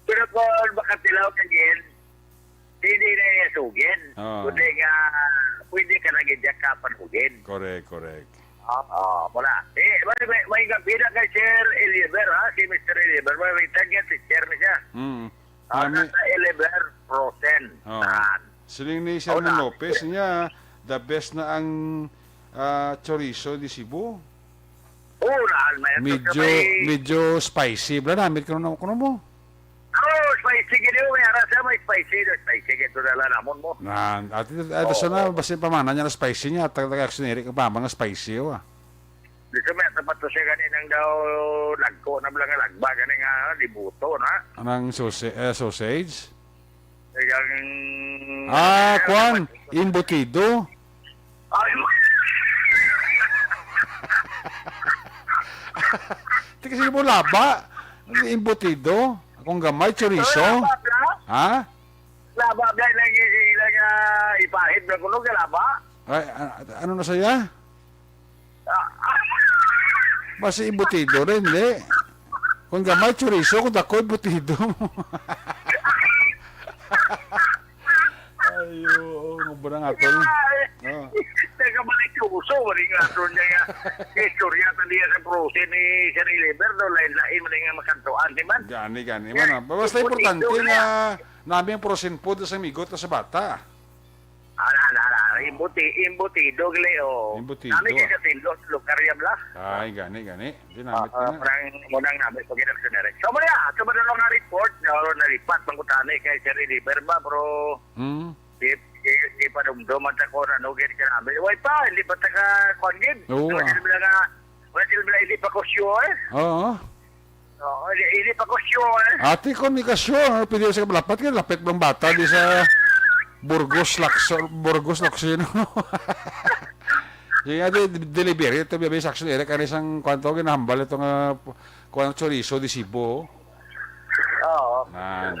pero kung makatilaw ka gid, hindi na iya sugid. Oo. Kundi nga, pwede ka na gid ka panugid. Correct, correct. Oo, muna. Eh, may, may, may gabi na kay Sir Eliver, ha? Si Mister Eliver, may, may tag yan, teacher na siya. Mm. Ah, Nami- nasa Eliver, Frozen. Oo. Saan? Siling ni Sir Oo, na. Mon Lopez niya, the best na ang, ah, chorizo di Cebu. Oo, na, may ato sa Medyo, may medyo spicy. Bala, namit ko na, kuno mo. Oo, spicy gid yun. May ara siya, may spicy. May spicy gid ito dala namon mo. Na, ati, ito Oo. Sana, basta yung pamana niya na spicy niya. Tag-, tag-, action, Eric, ang pamana nga spicy, oh, ah. Di sa may tapat to siya ganin ang daw lagko na bala nga lagba, ganin nga, ah, libuto na. Anang sausage, eh, sausage? Ang Ah, ano, kwan, ano, embutido. Ay, Di kasi mo laba. Embutido. Akong gamay, chorizo. Laba, bla? Ha? Laba, bla, nang ila nga ipahid na kuno, laba? Ay, a-, ano na saya? Ah, ah. Basi embutido rin, di? Kung gamay, chorizo. Kung dako, embutido. Ay, oo, mabura nga to, eh. Ay. Oh. Teka, balik yung uso, balik nga to niya nga. Istorya ta niya sa prose ni Sir Eliber, no? Lain-lain man nga makantuan, di man? Gani, gani man, ah. Basta importante nga nami ang prosen po sa migot na sa bata. Ala, ala, ala. Imbuti-, imbutido, gali, oh. Imbutido, Nami kay ah. Sa Tindos, lugar yan, bla? Ay, gani, gani. Di namit Ah, na. Parang munang nami pag-inaksinere. So, muna, sa madulong nga report, na, nalipat, mangutani kay Sir Eliber ba, bro? Hmm. Di, di, di pa dumdum ang takon, ano, gid ka namin. Way pa, hindi pa taka, kwan, gid. Oo, Wala ah. Sila nga, wala sila nga, hindi pa ko sure. Oo. Oo, hindi, hindi pa ko sure. Ate, kung hindi ka sure, pwede sa kapalapat ka, lapit ng bata, di sa Burgos, Lacson, Burgos, Lacson. Sige nga, di, delivery, ito, biya, sa action, Eric, ano isang, kwan to, ginahambal ito nga, kwan, chorizo, di Cebu. Oo. Nan.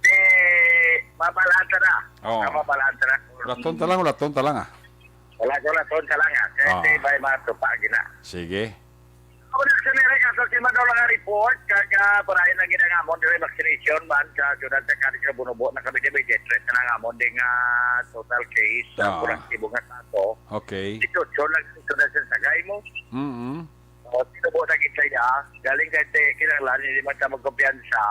Eh, mabalaan ta na. Oo. Ah, mabalaan ta na. Laton ta lang, laton ta lang, ah. Wala ko, laton ta lang, ah. Kaya Ah. Sa iba, matupa, gina. Sige. Ako na sa nila, kaso si Manolo nga report, kag, ah, parahin ang ginangamon, dili vaccination man, sa syudad sa Cadiz, sa Bunubo, na kami, di ba, jet set na nangamon, di nga total case, sa Ah. Kurang Cebu nga tato. Okay. Ito, so, lang, sa syudad sa Sagay mo. Mm-mm. O, tinubo na kita, ya. Galing kay te, kinahanglan, hindi man ta magkumpiyansa.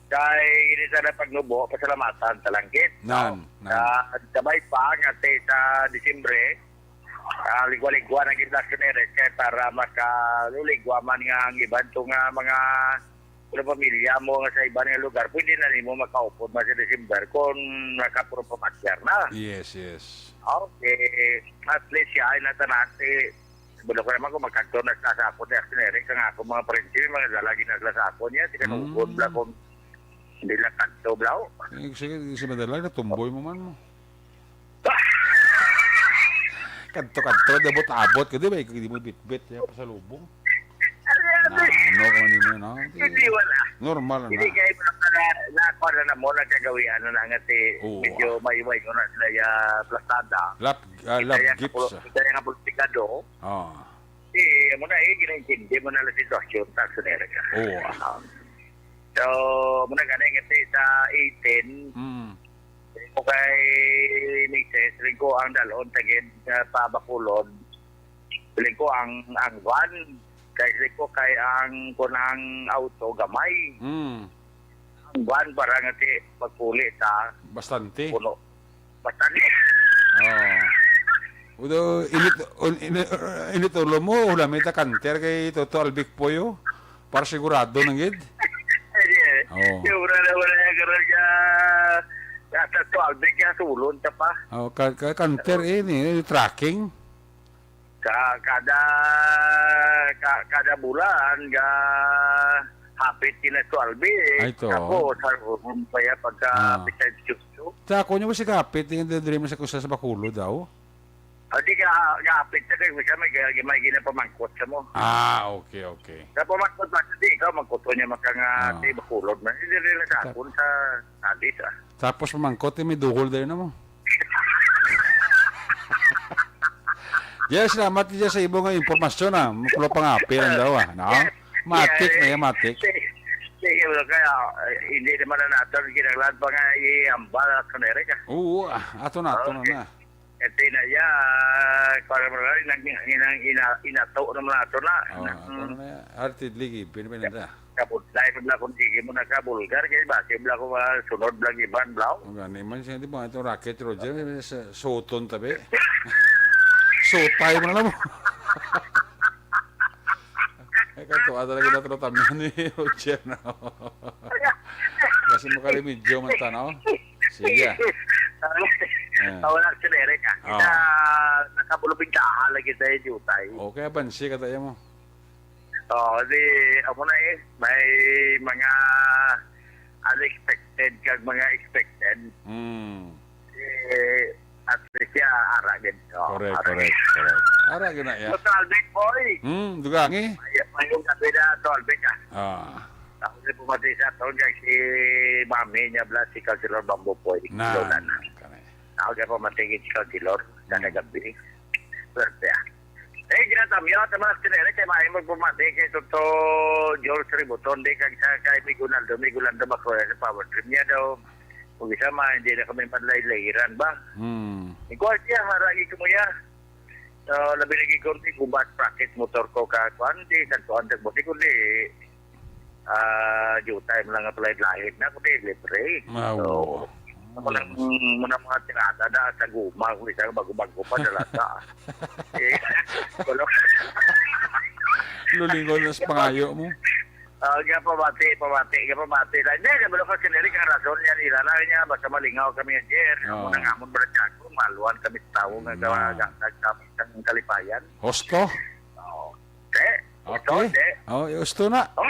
Kay ini sana pagnubo, pasalamatan ta lang gid, Nan, no? Nan. Ah, sabay pa nga te sa Disyembre, ah, ligwa-ligwa na gid na sineres kay para makaluligwa man nga ang iban to nga mga puro pamilya mo nga sa iban nga lugar, pwede na nimo makaupod man sa December kung nakapuro pamasyar na. Yes, yes. Okay. At least siya ay natanati. Bulo ko naman kung magkanto na sa, sa ako ni Action Eric, ang ako mga friends, yung mga lalagi na sila sa ako niya, si Kanugon, Mm. bla, kung hindi lang kanto, bla, oh. Eh, sige, sige, madala, natumboy mo man mo. Kanto-kanto, di abot-abot ka, di ba? Ikaw, di mo bitbit, ya, pasalubong. Ano yan, Na, eh? Ano ka man mo, no? Hindi, wala. Normal na. Hindi, kaya mo na pala, na, na, na mo, nagkagawian na nga, ti, Oo. Medyo maiway ko na sila, ya, plastada. Lap-, ah, Kita love yung gifts, kapu-, ah. Kita yung kapultikado. Ah. Eh, amo na, eh, ginaintindi mo na lang sitwasyon, ta, sa Amerika. Oo, ah. Um, so, amo na gani, kasi sa eighteen, Mm. ko kay misis, rin ko ang dalon, tagid, uh, pa Bacolod. Rin ko ang, ang van, kay rin ko kay ang, kunang auto, gamay. Mm. Ang van, para nga si, pagpuli sa Bastante. Puno. Bastante. Oo. Udo, init, un-, ini-, init ulo mo, hulami ta kanter kay Toto Albic Puyo. Para sigurado nang gid. Ay, eh. Oo. Sobra na wala yung karoon niya. Sa twelve, kaya sulod ka pa. Oh, ka, ka, counter eh, ni, ni tracking. Ka, kada, ka, kada bulan, ga, hapit kina twelve eh. Ay, to. Ako, sa, um, kaya pagka Ah. hapit sa Diyos ko. Sa ako nyo kasi kapit, yung diri man sa kusa sa Bacolod daw. Ah, di ka, kapit sa kayo, may, may ginapamangkot sa mo. Ah, okay, okay. Sa pamangkot ba, di ikaw, mangkuto niya makang, ah, Ah. di Bacolod man. Hindi rin sa Tap- akon sa Addis, ah. Tapos pamangkot, eh, may duhol dayon na mo. Yes, salamat diya sa imo nga impormasyon, ah. Mapulo pang apil ang daw, ah. No? Yes. Matik Yes. na yan, matik. Sige, sige, well, kaya, eh, hindi naman na natin kinahanglan pa nga i-ambal at kanere ka. Oo, ah. Ato na, ato na Okay. na. Ito na ya, para mo lang, nang, nang, ina, inato naman nato na. Oh, ato Mm. na na. Heartedly give, pwede ba na? Kabudlay pa bla kung sige mo na ka, bulgar, kay basi bla ko, ah, sunod bla iban, bla. Ang gani man siya, di ba? Itong racket, Roger, sa Soton tabi. Sotay mo na lang mo. Ay, katuwa talaga na trotaman ni Roger, no? Kasi mo kalimidyo man ta, no? Sige. Ah. Ah, wala si Derek, ah. Ah. Kita, nakabulubing tahan lagi tayo, jutay. Okay, abansi ka tayo mo. Oo, di, amo na eh. May mga unexpected kag mga expected. Mm. Eh, at least siya, ara gid. Oo, Correct, ara correct, gid. correct. Ara gid na, ya. Basta Alvin, boy. Hmm, dugangi. Ay, may yung gabi na to, Alvin, ah. Ah. Ako na pumati sa taon kay si Mami niya, bla, si Councilor Bamboo, boy. Na, Lola na. Kanay. Ako na pumati kay si Councilor, sa Hmm. kagabi. Swerte, ah. Eh, ginatamyo, at mga tinere, kay maay magpumati kay Toto George Ributon, di kag sa kay Miguel Naldo, Miguel Naldo Bacoya sa power trip niya daw. Kung isa man, hindi na kami manlaylayiran ba? Hmm. Ikaw siya, haragi ko mo ya. So, labi lagi ko, di gubat, bracket, motor ko ka, kuan, di, kantuan, tagbo, di ko, di, ah, jutay mo lang nga pala lahit na, kundi libre. Ah, So, oo. muna, muna mga tirada na sa guma, kung isa bago-bago pa, dalata. Eh, wala. Lulingon na sa pangayo mo. Ah, gapamati, pamati, gapamati. Hindi, hindi mo kasi nila ang rason niya, nila na niya, basta malingaw kami nga, sir. Oo. Amo na nga, amon, brad, ako, maluan kami sa tao nga Nga. kawaga, nagkapit ang kalipayan. Husto? Oo. Te, husto, Okay. te. Oh, husto na. Oh.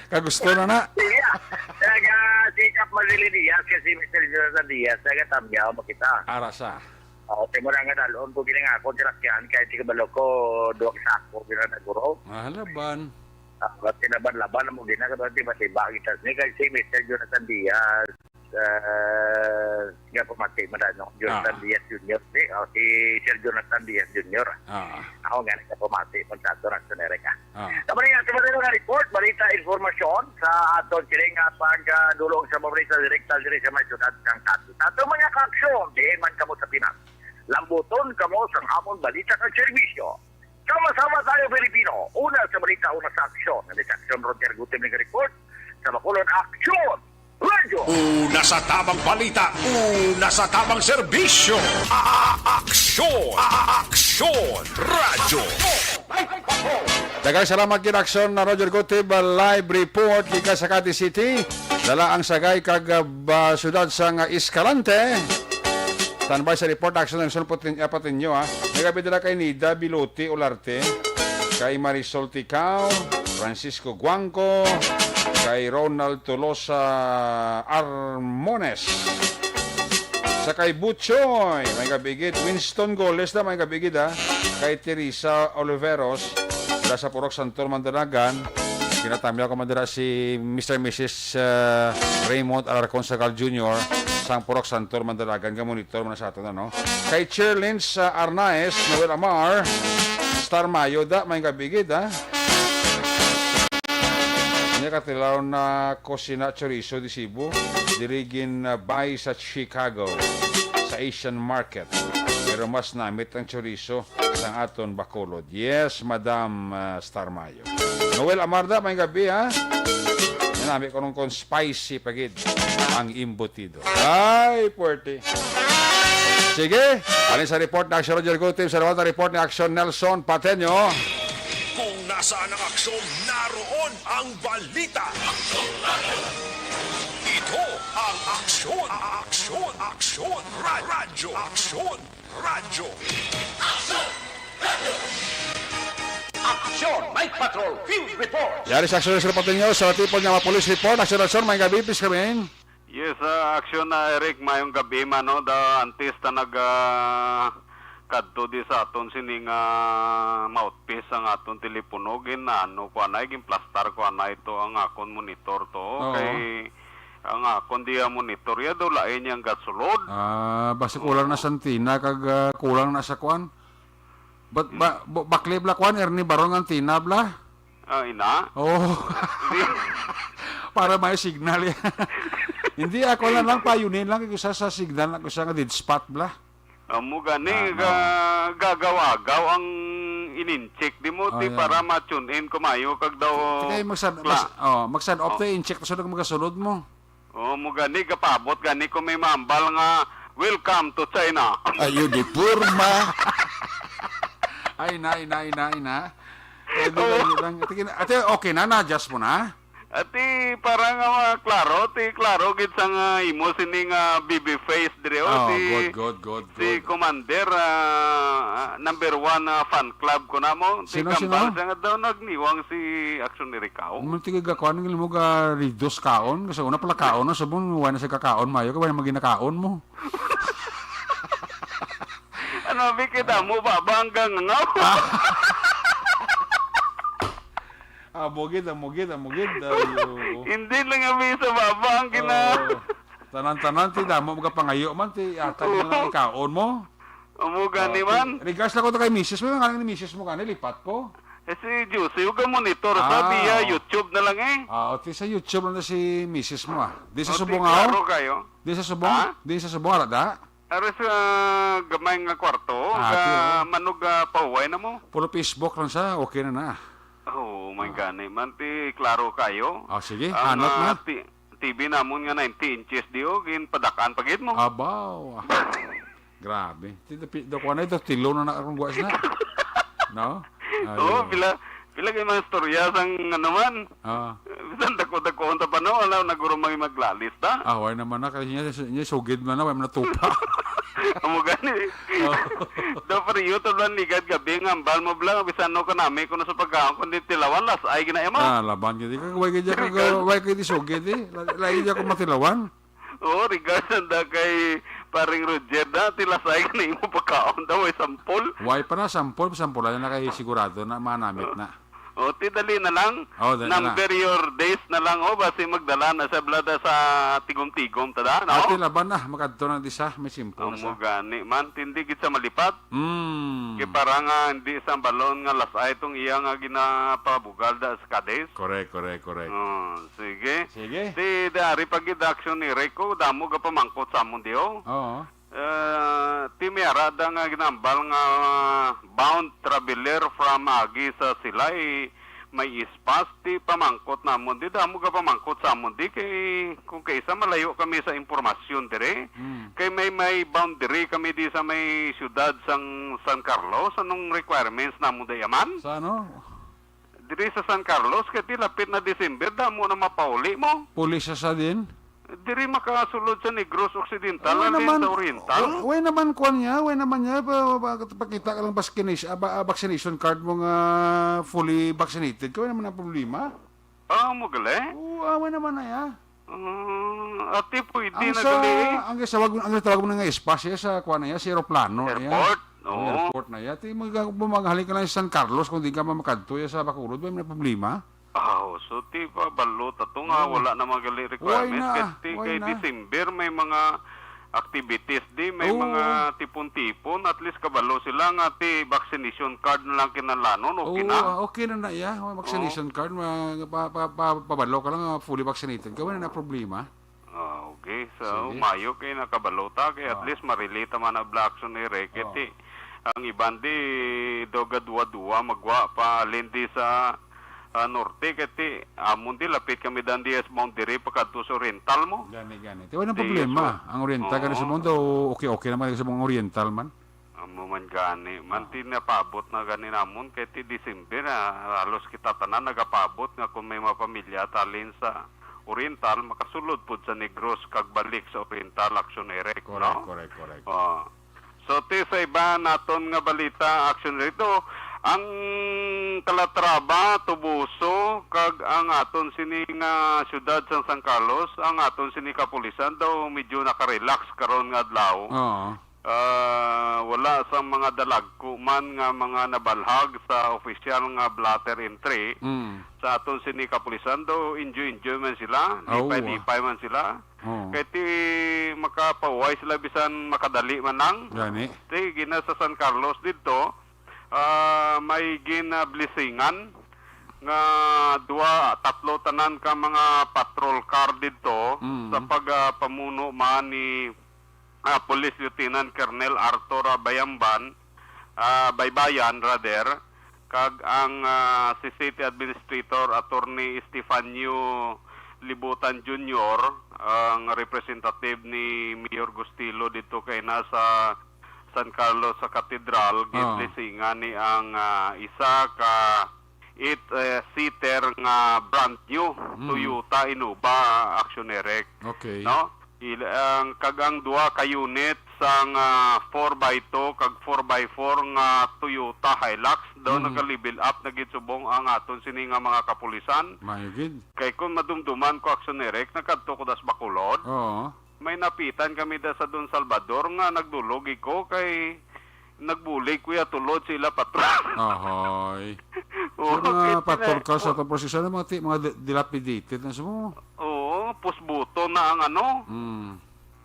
Kagusto na na. Iya. Taga Sikap Marilyn Diaz, kasi Mister Jonathan Diaz, taga Tamyaw, makita. Ara sa. Oo, te mo na nga dalon ko, ginangakon, sinakyan, kahit di kabalo ko, duwag sa ako, ginanaguro. Ah, halaban. Ah, ba't tinaban-laban mo, ginagawa, di ba, si Bagay, tas ni, kay si Mister Jonathan Diaz, ah, nga pamati mo na, no? Jonathan Ah. Diaz Junior, di, oh, si Sir Jonathan Diaz Junior. Ah. Ako nga, nagpamati mo sa ato, Rason Erica. Ah. Tama niya, tama niya nga report, balita, informasyon sa aton siling nga pagdulong sa mga balita direkta diri sa may syudad ng Kato. Sa ato mga kaaksyon, diin man kamo sa Pinas. Lambuton kamo sa amon balita kag serbisyo. Sama-sama tayo, Pilipino. Una sa balita, una sa aksyon. Nandito sa aksyon, Roger Gutim, nag-report. Sa Bacolod, aksyon! Radyo! Una sa tamang balita, una sa tamang serbisyo. A-, a-, aksyon! A-, a-, aksyon! Radyo! Daghang salamat gid, Aksyon na Roger Gutib, uh, live report gikan sa Cadiz City. Dala ang Sagay kag, uh, ba-, siyudad sang Escalante. Standby sa report, Aksyon, ang sulpot nin-, apat ninyo, ha. Nagabi dala kay Nida Biluti Olarte, kay Marisol Ticao, Francisco Guangco, kay Ronald Tolosa Armones. Sa kay Butchoy, may gabigit. Winston Goles na, may gabigit, ha. Kay Teresa Oliveros, dala sa Purok Santor, Mandalagan. Ginatamyaw ko man dira si Mister Missus, uh, Raymond Alarcon Sagal Junior, sang Purok Santor, Mandalagan, nga monitor man sa aton, ano. Kay Cherlins, uh, Arnaez, Noel Amar, Star Mayo, da, may gabigit, ha. Niya katilaw na kusina chorizo di Cebu, diri gin, uh, buy sa Chicago, sa Asian market. Pero mas namit ang chorizo sang aton Bacolod. Yes, Madam, uh, Star Mayo. Noel Amarda, may gabi, ha? Nanami ko nung kung spicy pa gid ang imbutido. Ay, puwerte. Sige, alin sa report na Aksyon Roger Gutim, sa report ni Aksyon Nelson Pateño. Kung nasaan ang aksyon, naroon ang balita. Ito ang Aksyon. Aksyon! Aksyon! Aksyon! Ra- Radyo! Aksyon! Radyo! Aksyon! Night Patrol Field Report! Yari sa aksyon sa Patinyo, sa tipon nga mga police report. Aksyon, aksyon, may gabi, please come in. Yes, ah, aksyon na, Eric, mayong gabi man, no? Da, antes ta nag, ah, kadto di sa aton sining, ah, mouthpiece ang aton telepono, gin, ano, kuan ay, ginplastar ko anay to ang akon monitor to. Oo. Kay ang akon di, ah, monitor ya daw lain yang gasulod. Ah, basi kulang na sa antenna kag, ah, kulang na sa kuan. But ba, bu- bakli bla kuan, Ernie Barong antenna bla? Ah, ina? Oh. Hindi. Para may signal ya. Hindi, ako lang lang, payunin lang, kay sa, sa signal na ko siya nga dead spot bla. Amo gani, Ah, ga, gagaw-agaw ang in-incheck di mo, Oh, ti yeah. Para ma-tune in ko mayo, kag daw Kaya magsan, kla- mas, oh, magsan off Oh. Tayo, in-check na sunod magasulod mo. Oh, mo gani, gapabot gani ko may mambal nga, "Welcome to China." Ayo di porma. Ay, na, ay, na, ay, na, ay, na. Pwede Oo. Lang, lang. Tingin, ate, okay na, na-adjust mo na? Ati, para nga, ah, klaro, ti klaro gid sa nga imo sini nga baby face diri, oh, Oh, si, good, good, good, si good. Commander, ah, number one, ah, fan club ko na mo. Ti Sino, kambal sino? Siya nga daw nagniwang si Action ni Ricaw. Mo tigagakuan ng mo ga reduce kaon, kasi una pala kaon na, subong wala na siya kakaon, mayo ka ba na maginakaon mo? Ano, Vicky, damo ba, ba ang gangangaw? Ah. Ah, bugid, ang bugid, ang bugid. Ayo. Hindi lang abi sa baba ang gina- Oh. Tanan-tanan, ti damo, magapangayo man, ti atag Oo. Na lang ikaon mo. Amo gani Ah, man. Ti, regards lang ko to kay misis mo, nga ni misis mo gani, lipat ko. Eh, si Juicy, huwag ka monitor sa Ah, via oh. YouTube na lang eh. Ah, o, ti sa YouTube lang na si misis mo, ah. Di sa O, ti Subong, ah, klaro oh. Kayo. Di sa Subong, Ha? Di sa Subong, ala da? Ari sa gamay nga kwarto, Ah, ga ti, oh. Manog, ah, pahuway na mo. Puro Facebook lang sa, okay na na. Oh, my Ah. Gani man, ti klaro kayo. Ah, sige, Ang, hanot ah, na. ti-, T V namon nga ninety inches di, oh, ginpadakan pa gid mo. Abaw. Grabe. Ti, ti, ti, kuwan na ito, tilo na na akong guwas na. No? Oo, Ayo. pila, pila kay mga istorya sang ano man. Ah. Bisan dako-dako unta pa, no? Wala, naguro may maglalis ta. Ah, why naman na? Kasi niya, niya sugid man na, why man natupa? Amo gani. Oh. Do, pero YouTube lang ligad gabi nga ambal mo bla, bisan no kanami ko na sa pagkaon, kundi tilawan, las ay gina imo. Ah, laban gid. Ikaw, why gid ka, why gid sugid eh? La-, lagi niya ako matilawan. Oo, regards na da kay Paring Roger na, tilasay ka na imo pagkaon daw, may sampol. Why pa na sampol? Sampol na kay sigurado na manamit na. O, ti dali na lang. Oh, dali na lang. Number your days na lang, oh, basi magdala na sa blada sa tigom-tigom, tada, no? Ate, laban na, makadto na di sa, may simple na Amo sa. Gani, man, tindi gid sa malipat. Mm. Kay para nga hindi sa balon nga lasay tong iya nga ginapabugal da sa Cadiz. Correct, correct, correct. Oh, sige. Sige. Ti dari pa gid aksyon ni Rico, damo ga pamangkot sa amon diyo. Oo. Eh, ti may ara da nga ginambal nga bound traveler from agi sa Silay, may ispas, ti pamangkot namon di, damo ga pamangkot sa amon di, kay kung kaisa malayo kami sa impormasyon dire. Mm. Kay may, may boundary kami di sa may siyudad sang San Carlos, anong requirements namon da yaman? Sa ano? Diri sa San Carlos, kay ti lapit na December, damo na mapauli mo. Puli sa sa din? Diri makasulod sa Negros Occidental, Way alin naman, sa Oriental. Way, way naman kuwan niya, way naman niya, pa, pa, pakita ka lang vaccination, ah, ba-, ah, vaccination card mo nga fully vaccinated ka, way naman ang problema. Ah, mo gali? Oo, ah, way naman na ya. Ah, ati pwede Ang na sa, gali eh. Ang sa wag, ang tawag mo na nga espace sa kuwan na ya, sa aeroplano na ya. Airport? Ang Oo. Airport na ya. Ti mo ga-, bumanghalin ka lang sa San Carlos kung di ka mamakadto ya sa Bacolod, way may problema. Ah, so ti pa balo ta to nga Oo. Wala na magali Why requirements na? Kay ti Why kay na? December may mga activities di, may Oo. Mga tipon-tipon, at least kabalo sila nga ti vaccination card na lang kinalanon, okay Oo, na? Ah, okay na na iya. May vaccination Oo. Card, ma-, pa, pa, pa, pabalo ka lang nga fully vaccinated ka, wala na problema. Ah, okay. So, Sige. Mayo kay nakabalo ta, kay at Ah. Least ma-relate man ang Blackson ni Reke. Oo. Ti, ang iban di, do gaduwa-duwa, magwa pa, alin di sa, ah, norte, kay ti, amon di, lapit kami dan di S boundary, pakadto sa oriental mo. Gani, gani. Ti, wala Di, problema. So, Ang oriental, gani sa oo. Mundo, okay, okay naman sa mga oriental man. Amo man gani, man Ah. Ti napabot na gani namon, kay ti December, ah, halos kita tanan nagapabot nga kung may mga pamilya talin sa Oriental, makasulod pud sa Negros kag balik sa Oriental, Action Eric, Correct, no? correct, correct. Oh. So, ti sa iba naton nga balita, Action Eric, do, ang Calatrava, Toboso, kag ang aton sini nga siyudad sang San Carlos, ang aton sini kapulisan daw medyo nakarelax karon nga adlaw. Oo. Ah, wala sang mga dalagko man nga mga nabalhag sa opisyal nga blotter entry Mm. sa aton sini kapulisan, do enjoy-enjoy man sila, Aw. lipay-lipay man sila. Oo. Kay ti makapahuway sila bisan makadali man lang. Gani. Ti gina sa San Carlos didto, ah, may ginablisingan nga duha, tatlo tanan ka mga patrol car didto Mm. sa pag, ah, pamuno man ni, ah, Police Lieutenant Colonel Arthur, ah, Bayamban, ah, Baybayan, rather, kag ang, ah, si City Administrator Attorney Estefanio Libutan Junior, ang representative ni Mayor Gustilo dito kay nasa San Carlos sa Katedral, Ah. ginblisingan ni ang, ah, isa ka eight, eh, seater nga brand new Mm. Toyota Innova, Action Eric. Okay. No? Il-, ang, kag ang duha ka unit sang, ah, four by two kag four by four nga Toyota Hilux daw Mm. naga-level up na gid subong ang aton sini nga mga kapulisan. Maayo gid. Kay kung madumduman ko, Action Eric, nagkadto ko das Bacolod. Oo. May napitan kami da sa Don Salvador nga nagdulog ko kay nagbulig ko ya tulod sa ila patrol. Ahoy. Oo, Yung mga kay patrol tina- ka sa tapos isa na mga ti-, mga di-, dilapidated na sa mo. Oo, pusbuto na ang ano. Mm.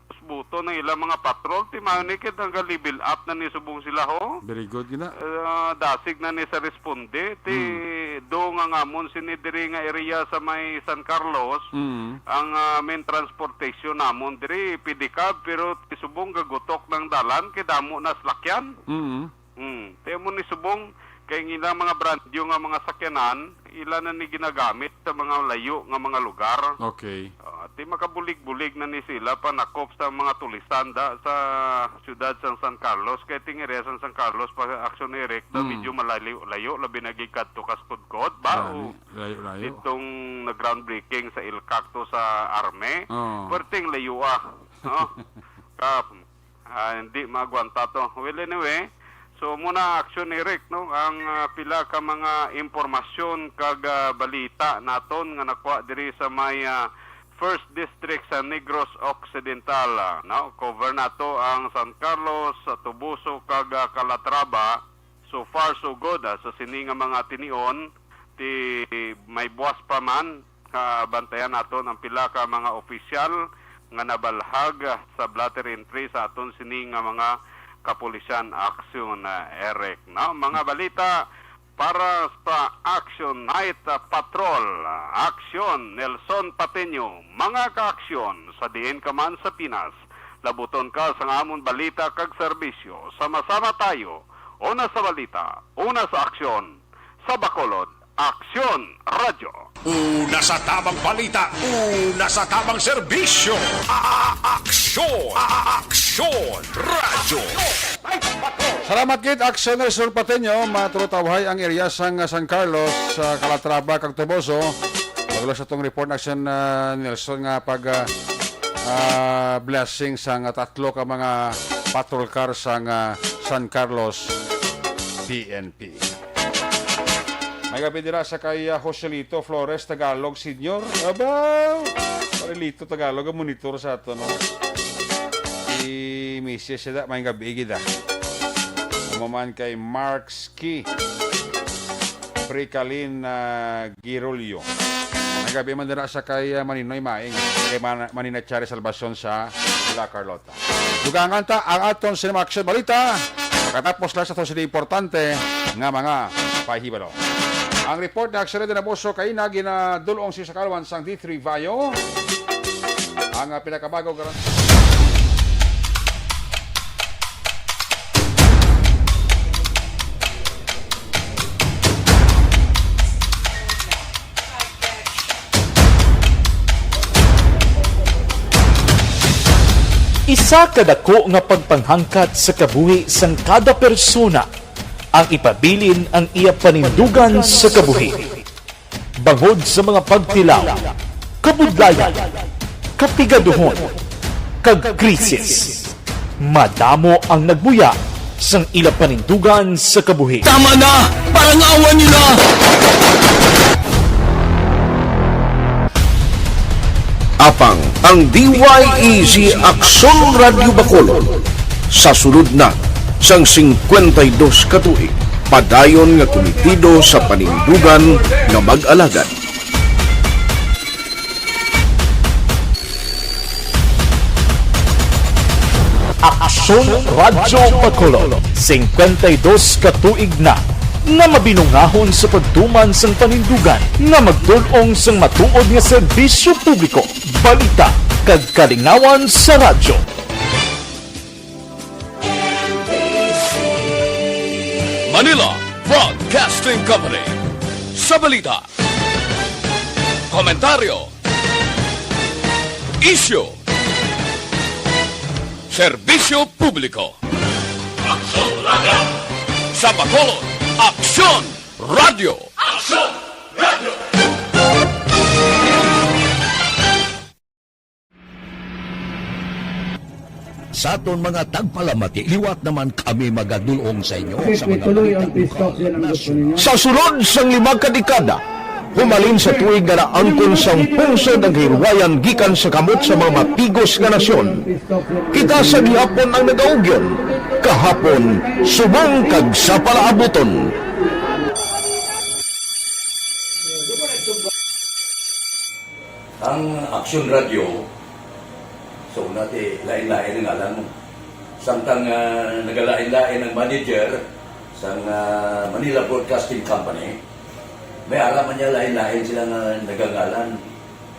Pusbuto na ila mga patrol. Ti mayo ni kit ang level up na ni subong sila ho. Very good gina. Ah, dasig na ni sa responde. Ti Mm. do nga ngamon sini diri nga area sa may San Carlos. Mm. Ang, ah, main transportation namon diri, pedicab, pero ti subong gagutok ng dalan kay damo na salakyan. Mm. Mm. Ti amo ni subong kay ang ilang mga brand new nga mga sakyanan, ila na ni ginagamit sa mga layo nga mga lugar. Okay. Ah, ti makabulig-bulig na ni sila panakop sa mga tulisan da sa siyudad sang San Carlos. Kay ti ang area sang San Carlos pa Action Eric daw Mm. medyo malayo-layo, labi na gid kadto Kaskudkod ba? Gani, O layo-layo. Itong nag-groundbreaking sa Ilcac to sa Arme. Oo. Perting layo, ah, no? Ka, ah, hindi maagwanta to. Well, anyway, so muna Action Eric, no, ang, ah, pila ka mga impormasyon kag, ah, balita naton nga nakuha diri sa may, ah, First District sa Negros Occidental, ah, no? Cover nato ang San Carlos, sa Toboso kag, ah, Calatrava. So far, so good, ah, sa sini nga mga tinion, ti may buwas pa man, ah, bantayan naton ang pila ka mga opisyal nga nabalhag, ah, sa blotter entry sa aton sini nga mga kapulisan aksyon, ah, Eric, no? Mga balita para sa Action Night, ah, Patrol, ah, Aksyon, Nelson Patino, mga kaaksyon, sa diin ka man sa Pinas, labuton ka sang amon balita kag serbisyo. Sama-sama tayo, una sa balita, una sa aksyon, sa Bacolod, Aksyon Radyo. Una sa tabang balita, una sa tabang serbisyo. A-, a-, aksyon, a-, a-, aksyon, radyo. Salamat gid, Aksyon Nelson Patino. Maturutawhay ang area sang San Carlos, sa Calatrava kag Toboso. Paglo sa tong report, Aksyon, ah, Nelson, nga pag, ah, ah, blessing sang tatlo ka mga patrol car sang, ah, San Carlos P N P. May gabi dira sa kay, ah, Joselito Flores Tagalog Senior. Aba! Pare Lito Tagalog ang monitor sa ato, no? Si Misis sila, may gabi gid, ah. Amo man kay Mark Ski Precalin, ah, Girolio. May gabi man dira sa kay, ah, Maninoy Maing, kay Man-, Manina Chari Salvacion sa La Carlota. Dugangan ta ang aton Cinema Action Balita. Pagkatapos lang sa aton sini importante nga mga pahibalo. Ang report ni Action Ready Naboso kay na ginadulong si Sakalwan sang D three Vayo. Ang, ah, pinakabago karon. Isa ka dako nga pagpanghangkat sa kabuhi sang kada persona ang ipabilin ang iya panindugan sa kabuhi. Bangod sa mga pagtilaw, Kabudlayan, kapigaduhon, kag krisis. Madamo ang nagbuya sang ila panindugan sa kabuhi. Tama na! Parangawan nila! Apang ang D Y E Z Aksyon Radyo Bacolod sa sulod na sang singkwenta y dos ka tuig, padayon nga kumitido sa panindugan nga mag-alagad. Aksyon Radyo Bacolod, singkwenta y dos ka tuig na nga mabinungahon sa pagtuman sang panindugan nga magtul-ong sang matuod nga serbisyo publiko, balita, kag kalingawan sa radyo. Manila Broadcasting Company. Sa balita, komentaryo, isyu, serbisyo publiko. Aksyon Radyo. Sa Bacolod, Aksyon Radyo. Aksyon Radyo. Sa aton mga tagpalamati, liwat naman kami magadul-ong sa inyo sa mga balita lokal, nasyonal. Sa sulod sang lima ka dekada, humalin sa tuig nga naangkon sang pungsod ang kahilwayan gikan sa kamot sa mga mapigos nga nasyon, kita sa gihapon ang nagaugyon, kahapon, subong kag sa palaabuton. Ang Aksyon Radyo, sa una, ti, lain-lain ang ngalan mo. Samtang, ah, nagalain-lain ang manager sang, ah, Manila Broadcasting Company, may ara man niya lain-lain sila nga nagangalan.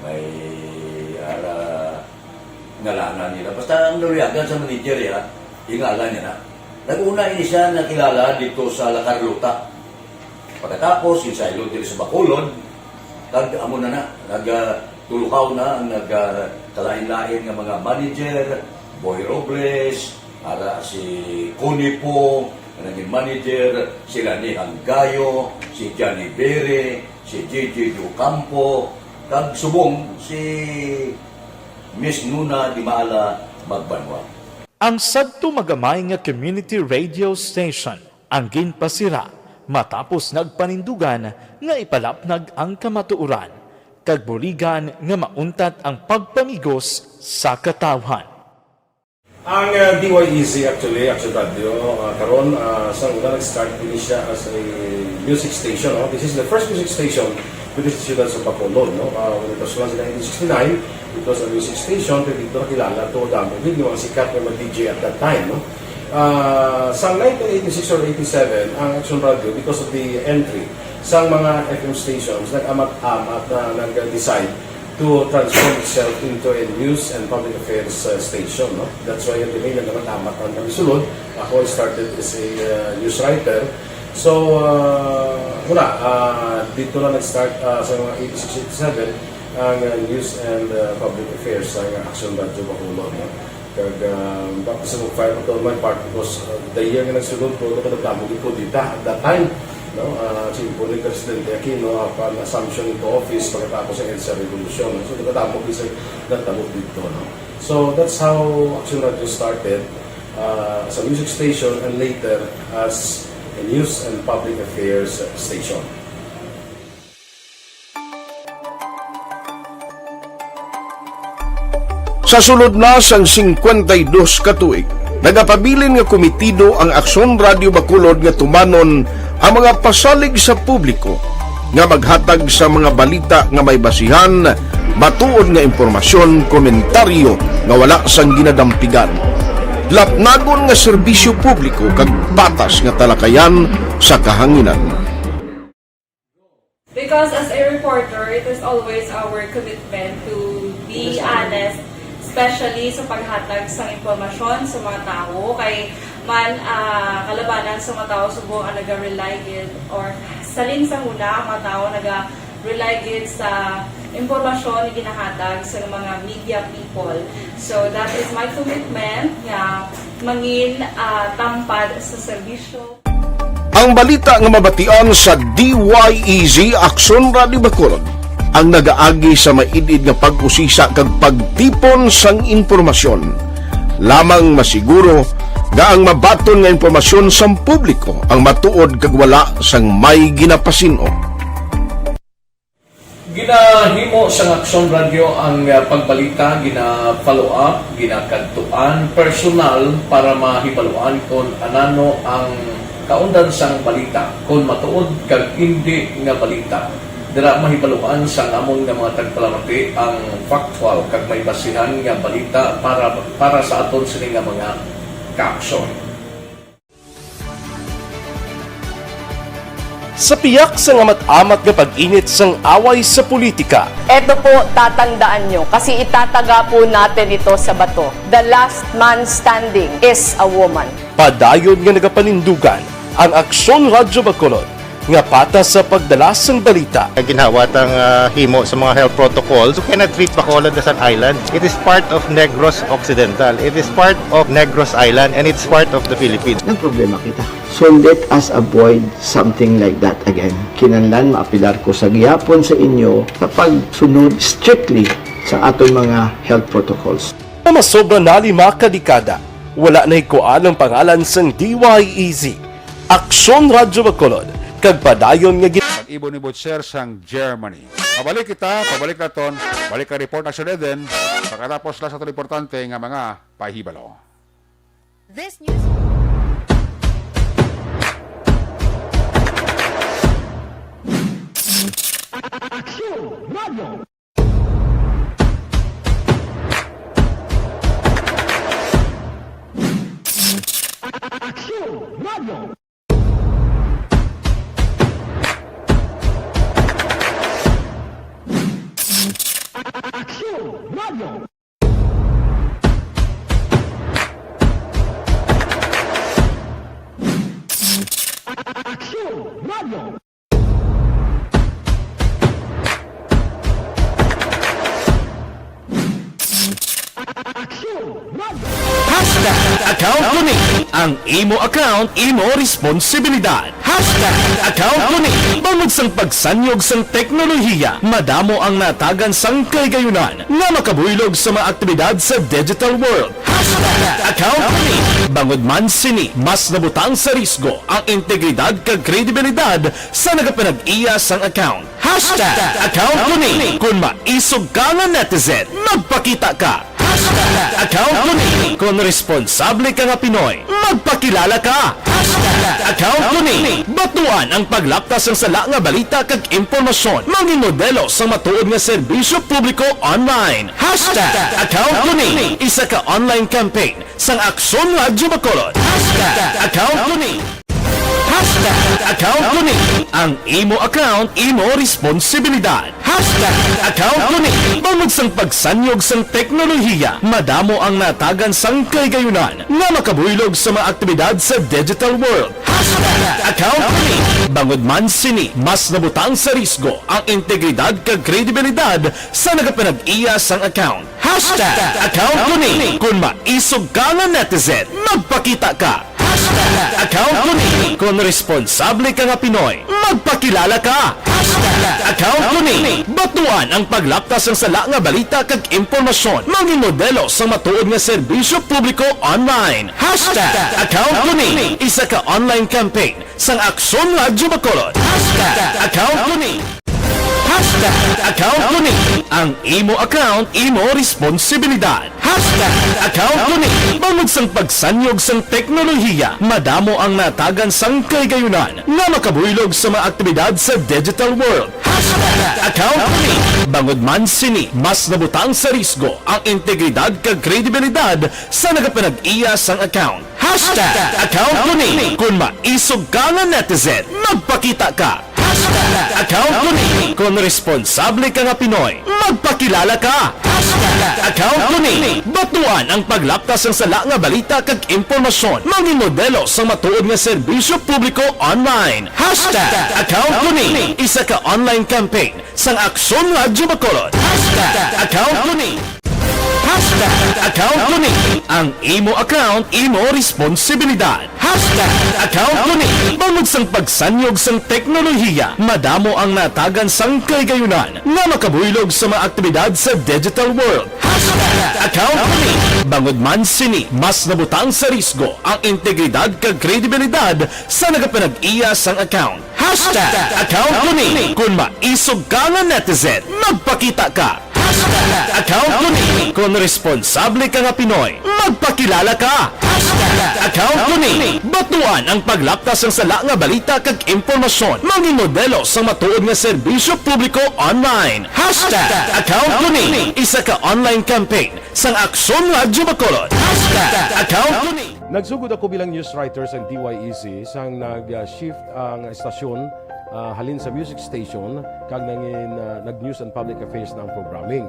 May ara ngalanan nila. Basta ang naluyagan sa manager, ya, ingalan niya na. Nag-una ini siya nakilala dito sa La Carlota. Pagkatapos, ginsaylo diri sa Bacolod, kag amo na na, nag, ah, tuluhaw na ang nag, ah, kalain-lain nga mga manager, Boy Robles, ara si Connie Po, nga naging manager, si Lani Hanggayo, si Johnny Bere, si J J Ocampo, kag subong si Miss Nuna Dimala Magbanwa. Ang sadto magamay nga community radio station ang ginpasira matapos nagpanindugan nga ipalapnag ang kamatuoran kag buligan nga mauntat ang pagpamigos sa katawhan. Ang, uh, D Y E Z actually, Action Radio, uh, karon, uh, sa una nag-start din siya as a music station, no? This is the first music station with the siyudad sa Bacolod, no? Uh, when it was launched in nineteen sixty-nine, it was a music station, pero dito nakilala to, damo gid yung mga sikat nga mga D J at that time, no? Ah, sa nineteen eighty-six or eighty-seven, ang Action Radio, because of the entry sa mga F M stations, nag-amat-amat na nag-decide to transform itself into a news and public affairs, uh, station, no? That's why yung nag-amat-amat ang nagsulod. Ako, I started as a, uh, news writer. So, uh, wala, uh, dito na nag-start, uh, sa mga eighty-six, eighty-seven, ang, uh, news and, uh, public affairs sa Action Radio Bacolod, no? Kag, ah, baptism of fire pa to my part because, ah, the year nga nagsunod ko, ano ko nagdamo gid ko dita at that time, no? Ah, si Impo ni Presidente Aquino, ah, pan assumption into office pagkatapos sa EDSA Revolution, no? So, nagdamo gid sa nagdamo dito, no? So, that's how Action Radio started, ah, as a music station and later as a news and public affairs station. Sa sulod na sang singkwenta y dos ka tuig, nagapabilin nga kumitido ang Aksyon Radio Bacolod nga tumanon ang mga pasalig sa publiko nga maghatag sa mga balita nga may basihan, matuod nga impormasyon, komentaryo nga wala sang ginadampigan, lapnagon nga serbisyo publiko kag patas nga talakayan sa kahanginan. Because as a reporter, it is always our commitment to be honest, especially sa paghatag sa impormasyon sa mga tawo. Kay man, ah, kalabanan sa mga tawo subong ang naga-rely gid or salin sa huna ang mga tawo naga-rely gid sa impormasyon nga ginahatag sa mga media people. So that is my commitment nga mangin, ah, tampad sa serbisyo. Ang balita nga mabatian sa D Y E Z Aksyon Radio Bacolod ang nagaagi sa maid-id nga pag-usisa kag pagtipon sang impormasyon. Lamang masiguro nga ang mabaton nga impormasyon sang publiko ang matuod kag wala sang may ginapasin-o. Ginahimo sang Aksyon Radyo ang, ah, pagbalita, gina-follow up, ginakadtuan personal para mahibaluan kon anano ang kaundan sang balita, kon matuod kag indi nga balita. Dira mahibaluan sang amon nga mga tagpalamati ang factual kag may basihan nga balita para, para sa aton sini nga mga kaaksyon. Sa piyak sang amat-amat nga pag-init sang away sa politika, Eto po, tatandaan nyo, kasi itataga po natin ito sa bato. The last man standing is a woman. Padayon nga nagapanindugan ang Aksyon Radyo Bacolod nga patas sa pagdala sang balita. Ginhawat ang, ah, himo sa mga health protocols. You cannot treat Bacolod as an island. It is part of Negros Occidental. It is part of Negros Island, and it's part of the Philippines. Nagproblema kita. So let us avoid something like that again. Kinahanglan maapelar ko sa gihapon sa inyo sa pagsunod strictly sa aton mga health protocols. Nga masobra na lima ka dekada, wala nahikuan ang pangalan sang D Y E Z, Aksyon Radyo Bacolod, kag padayon nga gin- Pag-ibon ni Butcher sang Germany. Pabalik kita, pabalik naton, balik ang report, Aksyon Eden, pagkatapos lang sa aton importante nga mga pahibalo. This news. Aksyon Radyo. Aksyon Radyo. Aksyon Radyo. Aksyon Radyo. Aksyon Radyo. Hashtag account ko ni. Ang imo account, imo responsibilidad. Hashtag account ko ni. Bangod sang pagsanyog sang teknolohiya, madamo ang natagan sang kahigayunan nga makabuylog sa mga aktibidad sa digital world. Hashtag account ko ni. Bangod man sini, mas nabutang sa risgo ang integridad kag kredibilidad sa nagapanag-iya sang account. Hashtag account ko ni. Kon maisog ka nga netizen, magpakita ka. Hashtag account ko ni. Kon responsable ka nga Pinoy, magpakilala ka. Hashtag account ko ni. Batuan ang paglapta sang sala nga balita kag impormasyon. Mangin modelo sang matuod nga serbisyo publiko online. Hashtag account ko ni. Isa ka online campaign sang Aksyon Radyo Bacolod. Hashtag account ko ni. Hashtag account ko ni. Ang imo account, imo responsibilidad. Hashtag account ko ni. Bangod sang pagsanyog sang teknolohiya, madamo ang natagan sang kahigayunan nga makabuylog sa mga aktibidad sa digital world. Hashtag account ko ni. Bangod man sini, mas nabutang sa risgo ang integridad kag kredibilidad sa nagapanag-iya sang account. Hashtag account ko ni. Kon maisog ka nga netizen, magpakita ka. Hashtag account ko ni. Kon responsable ka nga Pinoy, magpakilala ka. Hashtag account ko ni. Batuan ang paglapta sang sala nga balita kag impormasyon. Mangin modelo sang matuod nga serbisyo publiko online. Hashtag account ko ni. Isa ka online campaign sang Aksyon Radyo Bacolod. Hashtag account ko ni. Hashtag account ko ni. Ang imo account, imo responsibilidad. Hashtag account ko ni. Bangod sang pagsanyog sang teknolohiya, madamo ang natagan sang kahigayunan nga makabuylog sa mga aktibidad sa digital world. Hashtag account ko ni. Bangod man sini, mas nabutang sa risgo ang integridad kag kredibilidad sa nagapanag-iya sang account. Hashtag account ko ni. Kon maisog ka nga netizen, magpakita ka. Hashtag account ko ni. Kon responsable ka nga Pinoy, magpakilala ka. Hashtag account ko ni. Batuan ang paglapta sang sala nga balita kag impormasyon. Mangin modelo sang matuod nga serbisyo publiko online. Hashtag account ko ni. Isa ka online campaign sang Aksyon Radyo Bacolod. Hashtag account ko ni. Hashtag account ko ni. Ang imo account, imo responsibilidad. Hashtag account ko ni. Bangod sang pagsanyog sang teknolohiya, madamo ang natagan sang kahigayunan nga makabuylog sa mga aktibidad sa digital world. Hashtag account ko ni. Bangod man sini, mas nabutang sa risgo ang integridad kag kredibilidad sa nagapanag-iya sang account. Hashtag account ko ni. Kung maisog ka nga netizen, magpakita ka. Hashtag account ko ni. Kung responsable ka nga Pinoy, magpakilala ka. Hashtag account ko ni. Batuan ang paglapta sang sala nga balita kag impormasyon. Mangin modelo sang matuod nga serbisyo publiko online. Hashtag account ko ni. Isa ka online campaign sang Aksyon Radyo Bacolod. Hashtag account ko ni. Nagsugod ako bilang news writer sa D Y E C sang nag-shift ang estasyon, ah, halin sa music station kag nangin, ah, nag-news and public affairs na ang programming.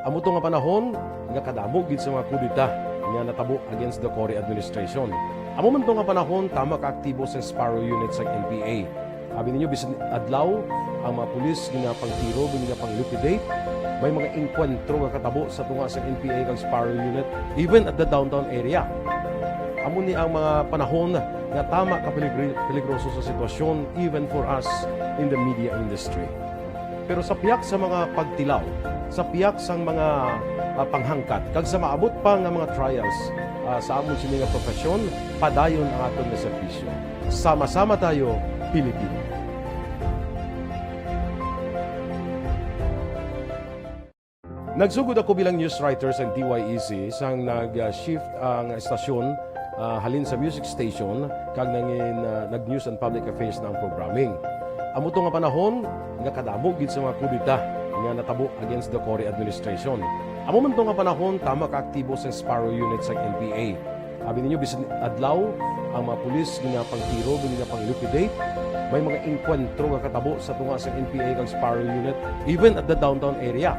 Amo to nga panahon nga kadamo gid sa mga kudeta nga natabo against the Cory administration. Amo man to nga panahon tama ka aktibo sa Sparrow Unit sa N P A. Abi ninyo, bisan adlaw, ang mga pulis ginapangtiro, ginapang-liquidate. May mga engkwentro nga katabo sa tunga sa N P A kag Sparrow Unit, even at the downtown area. Amo ni ang mga panahon nga tama ka peligri-, peligroso sa sitwasyon, even for us in the media industry. Pero sa piyak sa mga pagtilaw, sa piyak sang mga, ah, panghangkat, kag sa maabot pa nga mga trials, ah, sa amon sini nga profesyon, padayon ang aton nga serbisyo. Sama-sama tayo, Pilipino. Nagsugod ako bilang news writer sa D Y E C sang nag-shift ang estasyon, ah, halin sa music station kag nangin, ah, nag-news and public affairs na ang programming. Amo to nga panahon nga kadamo gid sa mga kudeta nga natabo against the Cory administration. Amo man to nga panahon tama ka aktibo sa Sparrow Unit sa N P A. Abi ninyo, bisan adlaw, ang mga pulis ginapangtiro, ginapang-liquidate. May mga engkwentro nga katabo sa tunga sa N P A kag Sparrow Unit, even at the downtown area.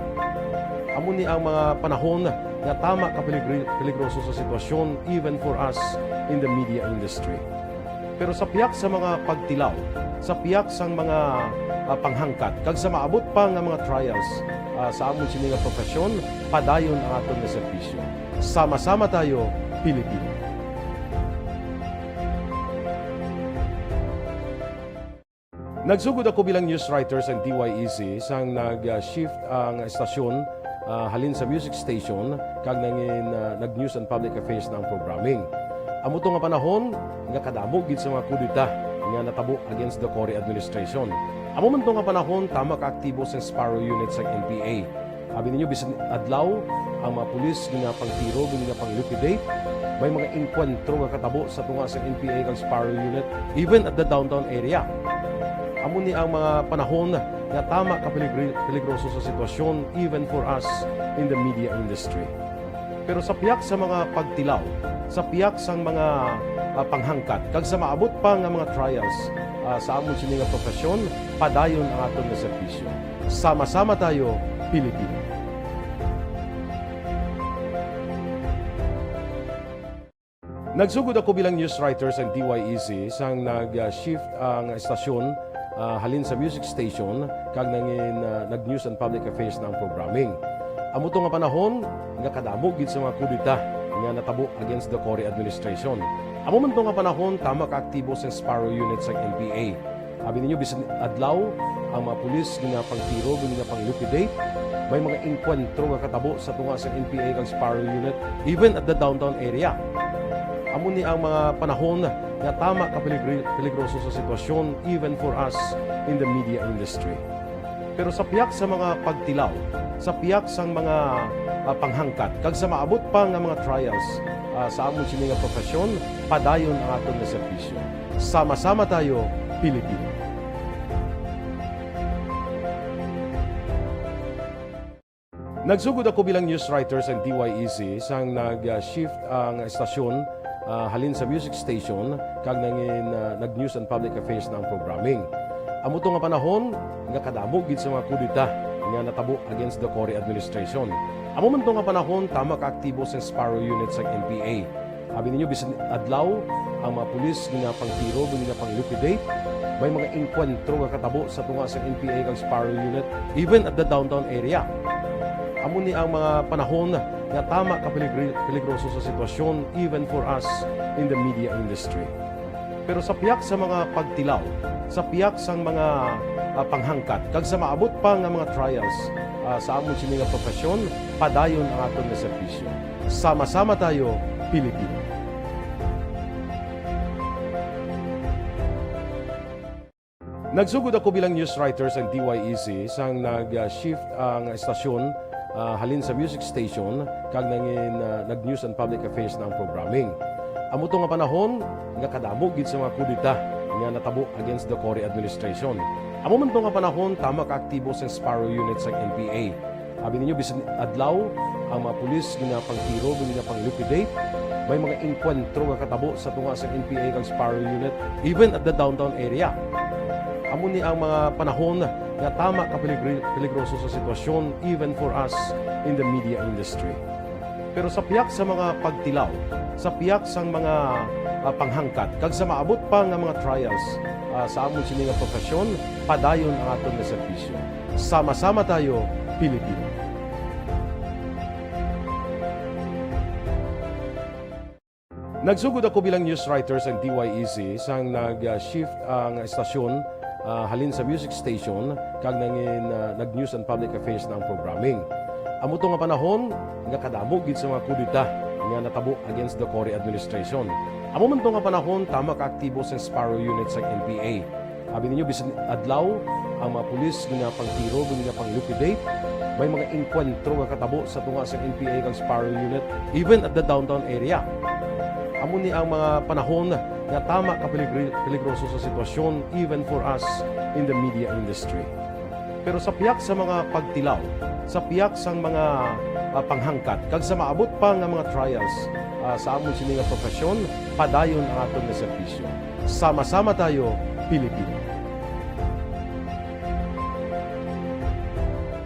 Amo ni ang mga panahon nga tama ka peligri-, peligroso sa sitwasyon, even for us in the media industry. Pero sa piyak sa mga pagtilaw, sa piyak sang mga, ah, panghangkat, kag sa maabot pa nga mga trials, ah, sa amon sini nga profesyon, padayon ang aton nga serbisyo. Sama-sama tayo, Pilipino. Nagsugod ako bilang news writer sa D Y E C sang nag-shift ang estasyon, ah, halin sa music station kag nangin, ah, nag-news and public affairs na ang programming. Amo to nga panahon nga kadamo gid sa mga kudeta nga natabo against the Cory administration. Amo man to nga panahon tama ka aktibo sa Sparrow Unit sa N P A. Abi ninyo, bisan adlaw, ang mga pulis ginapangtiro, ginapang-liquidate. May mga engkwentro nga katabo sa tunga sa N P A kag Sparrow Unit, even at the downtown area. Amo ni ang mga panahon nga tama ka peligri-, peligroso sa sitwasyon, even for us in the media industry. Pero sa piyak sa mga pagtilaw, sa piyak sang mga, ah, panghangkat, kag sa maabot pa nga mga trials, ah, sa amon sini nga profesyon, padayon ang aton nga serbisyo. Sama-sama tayo, Pilipino. Nagsugod ako bilang news writer sa D Y E C sang nag-shift ang estasyon, ah, halin sa music station kag nangin, ah, nag-news and public affairs na ang programming. Amo to nga panahon nga kadamo gid sa mga kudeta nga natabo against the Cory administration. Amo man to nga panahon tama ka aktibo sa Sparrow Unit sa N P A. Abi ninyo, bisan adlaw, ang mga pulis ginapangtiro, ginapang-liquidate. May mga engkwentro nga katabo sa tunga sa N P A kag Sparrow Unit, even at the downtown area. Amo ni ang mga panahon nga tama ka peligri-, peligroso sa sitwasyon, even for us in the media industry. Pero sa piyak sa mga pagtilaw, sa piyak sang mga, ah, panghangkat, kag sa maabot pa nga mga trials, ah, sa amon sini nga profesyon, padayon ang aton nga serbisyo. Sama-sama tayo, Pilipino. Nagsugod ako bilang news writer sa D Y E C sang nag-shift ang estasyon, ah, halin sa music station kag nangin, ah, nag-news and public affairs na ang programming. Amo to nga panahon nga kadamo gid sa mga kudeta nga natabo against the Cory administration. Amo man to nga panahon tama ka aktibo sa Sparrow Unit sa N P A. Abi ninyo, bisan adlaw, ang mga pulis ginapangtiro, ginapang-liquidate. May mga engkwentro nga katabo sa tunga sa N P A kag Sparrow Unit, even at the downtown area. Amo ni ang mga panahon nga tama ka peligri-, peligroso sa sitwasyon, even for us in the media industry. Pero sa piyak sa mga pagtilaw, sa piyak sang mga, ah, panghangkat, kag sa maabot pa nga mga trials, ah, sa amon sini nga profesyon, padayon ang aton nga serbisyo. Sama-sama tayo, Pilipino. Nagsugod ako bilang news writer sang D Y E C sang nag-shift ang estasyon, ah, halin sa music station kag nangin, ah, nag-news and public affairs na ang programming. Amo to nga panahon nga kadamo gid sa mga kudeta nga natabo against the Cory administration. Amo man to nga panahon tama ka aktibo sang Sparrow Unit sang N P A. Abi ninyo, bisan adlaw, ang mga pulis ginapangtiro, ginapang-liquidate. May mga engkwentro nga katabo sa tunga sa N P A kag Sparrow Unit, even at the downtown area. Amo ni ang mga panahon nga tama ka peligri-, peligroso sa sitwasyon, even for us in the media industry. Pero sa piyak sa mga pagtilaw, sa piyak sang mga, ah, panghangkat, kag sa maabot pa nga mga trials, ah, sa amon sini nga profesyon, padayon ang aton nga serbisyo. Sama-sama tayo, Pilipino. Nagsugod ako bilang news writer sang D Y E C sang nag-shift ang estasyon, ah, halin sa music station kag nangin, ah, nag-news and public affairs na ang programming. Amo to nga panahon nga kadamo gid sa mga kudeta nga natabo against the Cory administration. Amo man to nga panahon tama ka aktibo sang Sparrow Unit sang N P A. Abi ninyo, bisan adlaw, ang mga pulis ginapangtiro, ginapang-liquidate. May mga engkwentro nga katabo sa tunga sa N P A kag Sparrow Unit, even at the downtown area. Amo ni ang mga panahon nga tama ka peligri-, peligroso sa sitwasyon, even for us in the media industry. Pero sa piyak sa mga pagtilaw, sa piyak sang mga, ah, panghangkat, kag sa maabot pa nga mga trials, ah, sa amon sini nga profesyon, padayon ang aton nga serbisyo. Sama-sama tayo, Pilipino.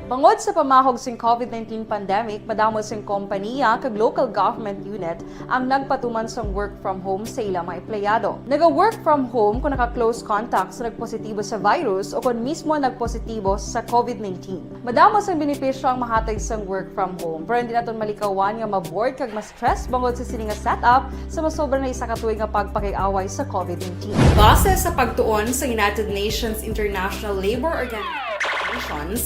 Bangod sa pamahog sing COVID nineteen pandemic, madamo sing kompaniya kag local government unit ang nagpatuman sang work from home sa ila mga empleyado. Naga-work from home kon naka-close contact sa nagpositibo sa virus o kon mismo nagpositibo sa COVID nineteen. Madamo sang benepisyo ang mahatag sang work from home, pero hindi naton malikawan nga ma-bored kag ma-stress bangod sa sini nga setup sa masobra na isa ka tuig nga pagpakig-away sa COVID nineteen. Base sa pagtuon sa United Nations International Labour Organization,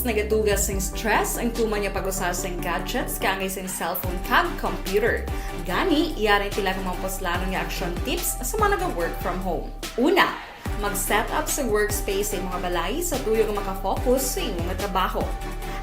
nagadugay sing stress ang tuman nga pag-usa sing gadgets kaangay sing cellphone kag computer. Gani, yari sila nga mga puslanon nga action tips sa mga naga-work from home. Una, mag-set up sa workspace sa imong balay sa tuyo nga makafocus sa imong trabaho.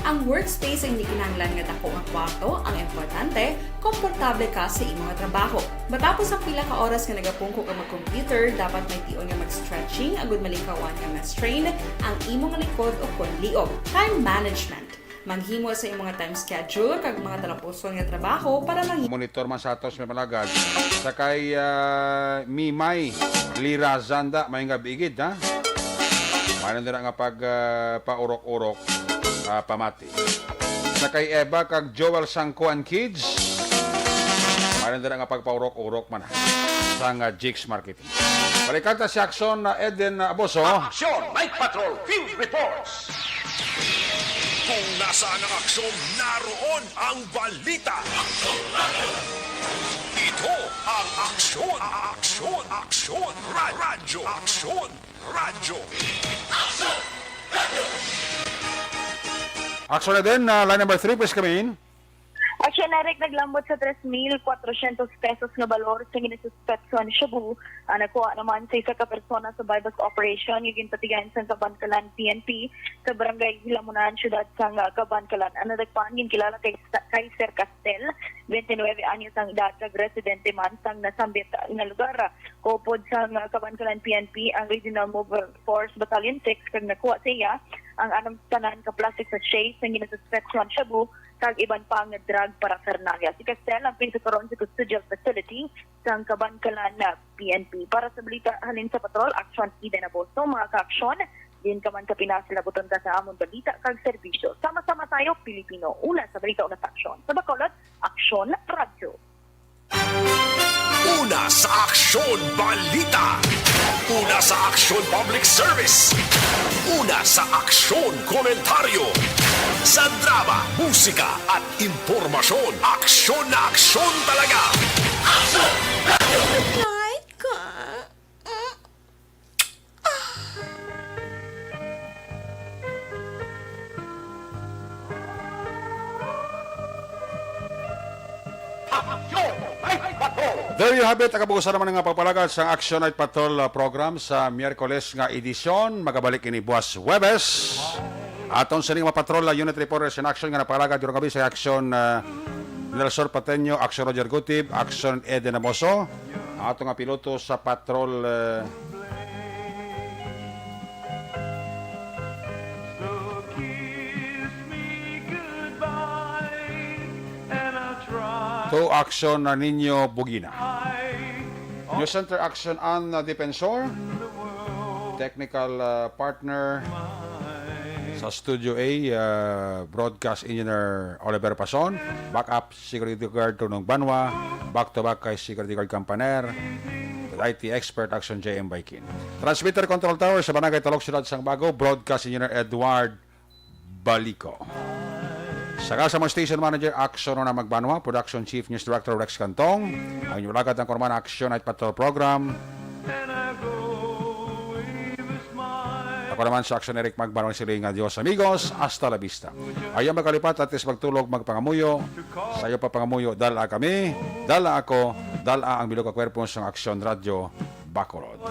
Ang workspace ay hindi kinahanglan nga dako nga kwarto, ang importante, komportable ka sa imong trabaho. Matapos ang pila ka oras nga nagapungko ka mag-computer, dapat may tion nga mag-stretching agud malikawan nga ma-strain ang imong likod o kon liog. Time management. Maghimo sa imong time schedule kag mga talapuson nga trabaho para manghimo. Monitor man sa atos, may malagad. Sa kay, ah, Mimay Lirazanda, may nga bigid, ha? May na nga pag, ah, paurok-urok, ah, pamati. Sa kay Eva kag Joel Sangkuan Kids, may na nga pagpaurok-urok man, ha? Sa nga Jigs Market. Balikan ta si Aksyon na Eden na Aboso. Aksyon, Night Patrol Field Reports. Kung nasaan ang aksyon, naroon ang balita. Ito ang Aksyon, Aksyon, Aksyon, Ra-, Radyo, Aksyon, Radyo. Aksyon na din, ah, line number three, please come in. Aksyon, Eric, naglambot sa tres mil kwatrocientos pesos nga balor sa ginasuspetsuhan shabu ang nakuha naman sa isa ka persona sa buy-bust operation nga ginpatigayon sang Kabankalan P N P sa Barangay Hilamunan, siyudad sang Kabankalan. Ang nadakpan ginkilala kay Sa-, kay Sir Castel, twenty-nine anyos ang edad, kag residente man sang nasambit nga lugar. Kaupod sang Kabankalan P N P ang Regional Mobile Force Battalion six, kag nakuha sa iya ang anang tanan ka plastic sachet sa ginasuspetsuhan shabu kag iban pa nga drug paraphernalia. Si Castel ang pinto karon sa custodial facility sang Kabankalan na P N P. Para sa balita halin sa Patrol, Aksyon Eden Aboso, mga ka-aksyon, diin ka man sa Pinas, labuton ka sa amon balita kag serbisyo. Sama-sama tayo, Pilipino. Una sa balita, una sa aksyon. Sa Bacolod, Aksyon Radyo. Una sa aksyon, balita. Una Sa Aksyon Public Service. Una sa aksyon, komentaryo. Sa drama, musika, at impormasyon. Aksyon na aksyon talaga. Aksyon! Kahit ka. There you have it, ang kabuusan naman nga pagpalagad sa Action Night Patrol, uh, program sa Miyerkules nga edisyon. Magabalik ini buwas Huwebes. Aton sini nga mga patrol, uh, unit reporters in action nga napalagad karong gabi sa Action, uh, Nelson Pateño, Action Roger Gutib, Action Eden Amoso. Ato nga piloto sa patrol, uh, to Action na ninyo Bugina. News Center Action An Defensor. Technical, uh, partner sa Studio A, uh, Broadcast Engineer Oliver Pason. Backup Security Guard Tunong Banwa. Back to back kay Security Guard Campaner. With I T expert Action J M Baikin. Transmitter Control Tower sa Barangay Talok, Siyudad sang Bago. Broadcast Engineer Edward Balico. Sa Kasamang Station Manager, Action Rona Magbanwa. Production Chief News Director Rex Cantong. Ang inyong lagad ang Korman Action Night Patrol Program. Ako naman sa Action Eric Magbanwa, siling, "Adios, amigos. Hasta la vista." Ayaw magkalipat, at least magtulog, magpangamuyo. Sa iyo pa pangamuyo, dala kami, dala ako, dala ang bilog ka kwerpo sang Action Radio Bacolod.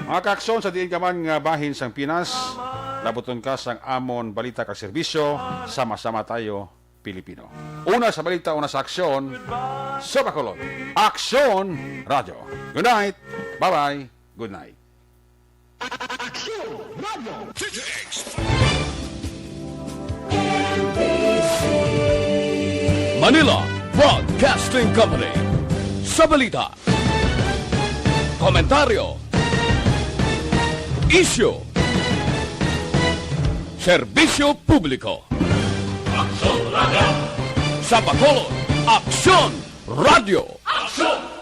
Mga kaaksyon, sa diin ka man nga bahin sang Pinas, labuton ka sang amon balita kag serbisyo, sama-sama tayo, Pilipino. Una sa balita, una sa aksyon, sa Bacolod. Aksyon Radio. Good night. Bye-bye. Good night. Aksyon Radio. Manila Broadcasting Company. Sa balita, komentaryo, isyu, serbisyo publiko. Aksyon Radio. Sa Bacolod, Aksyon Radio. Aksyon!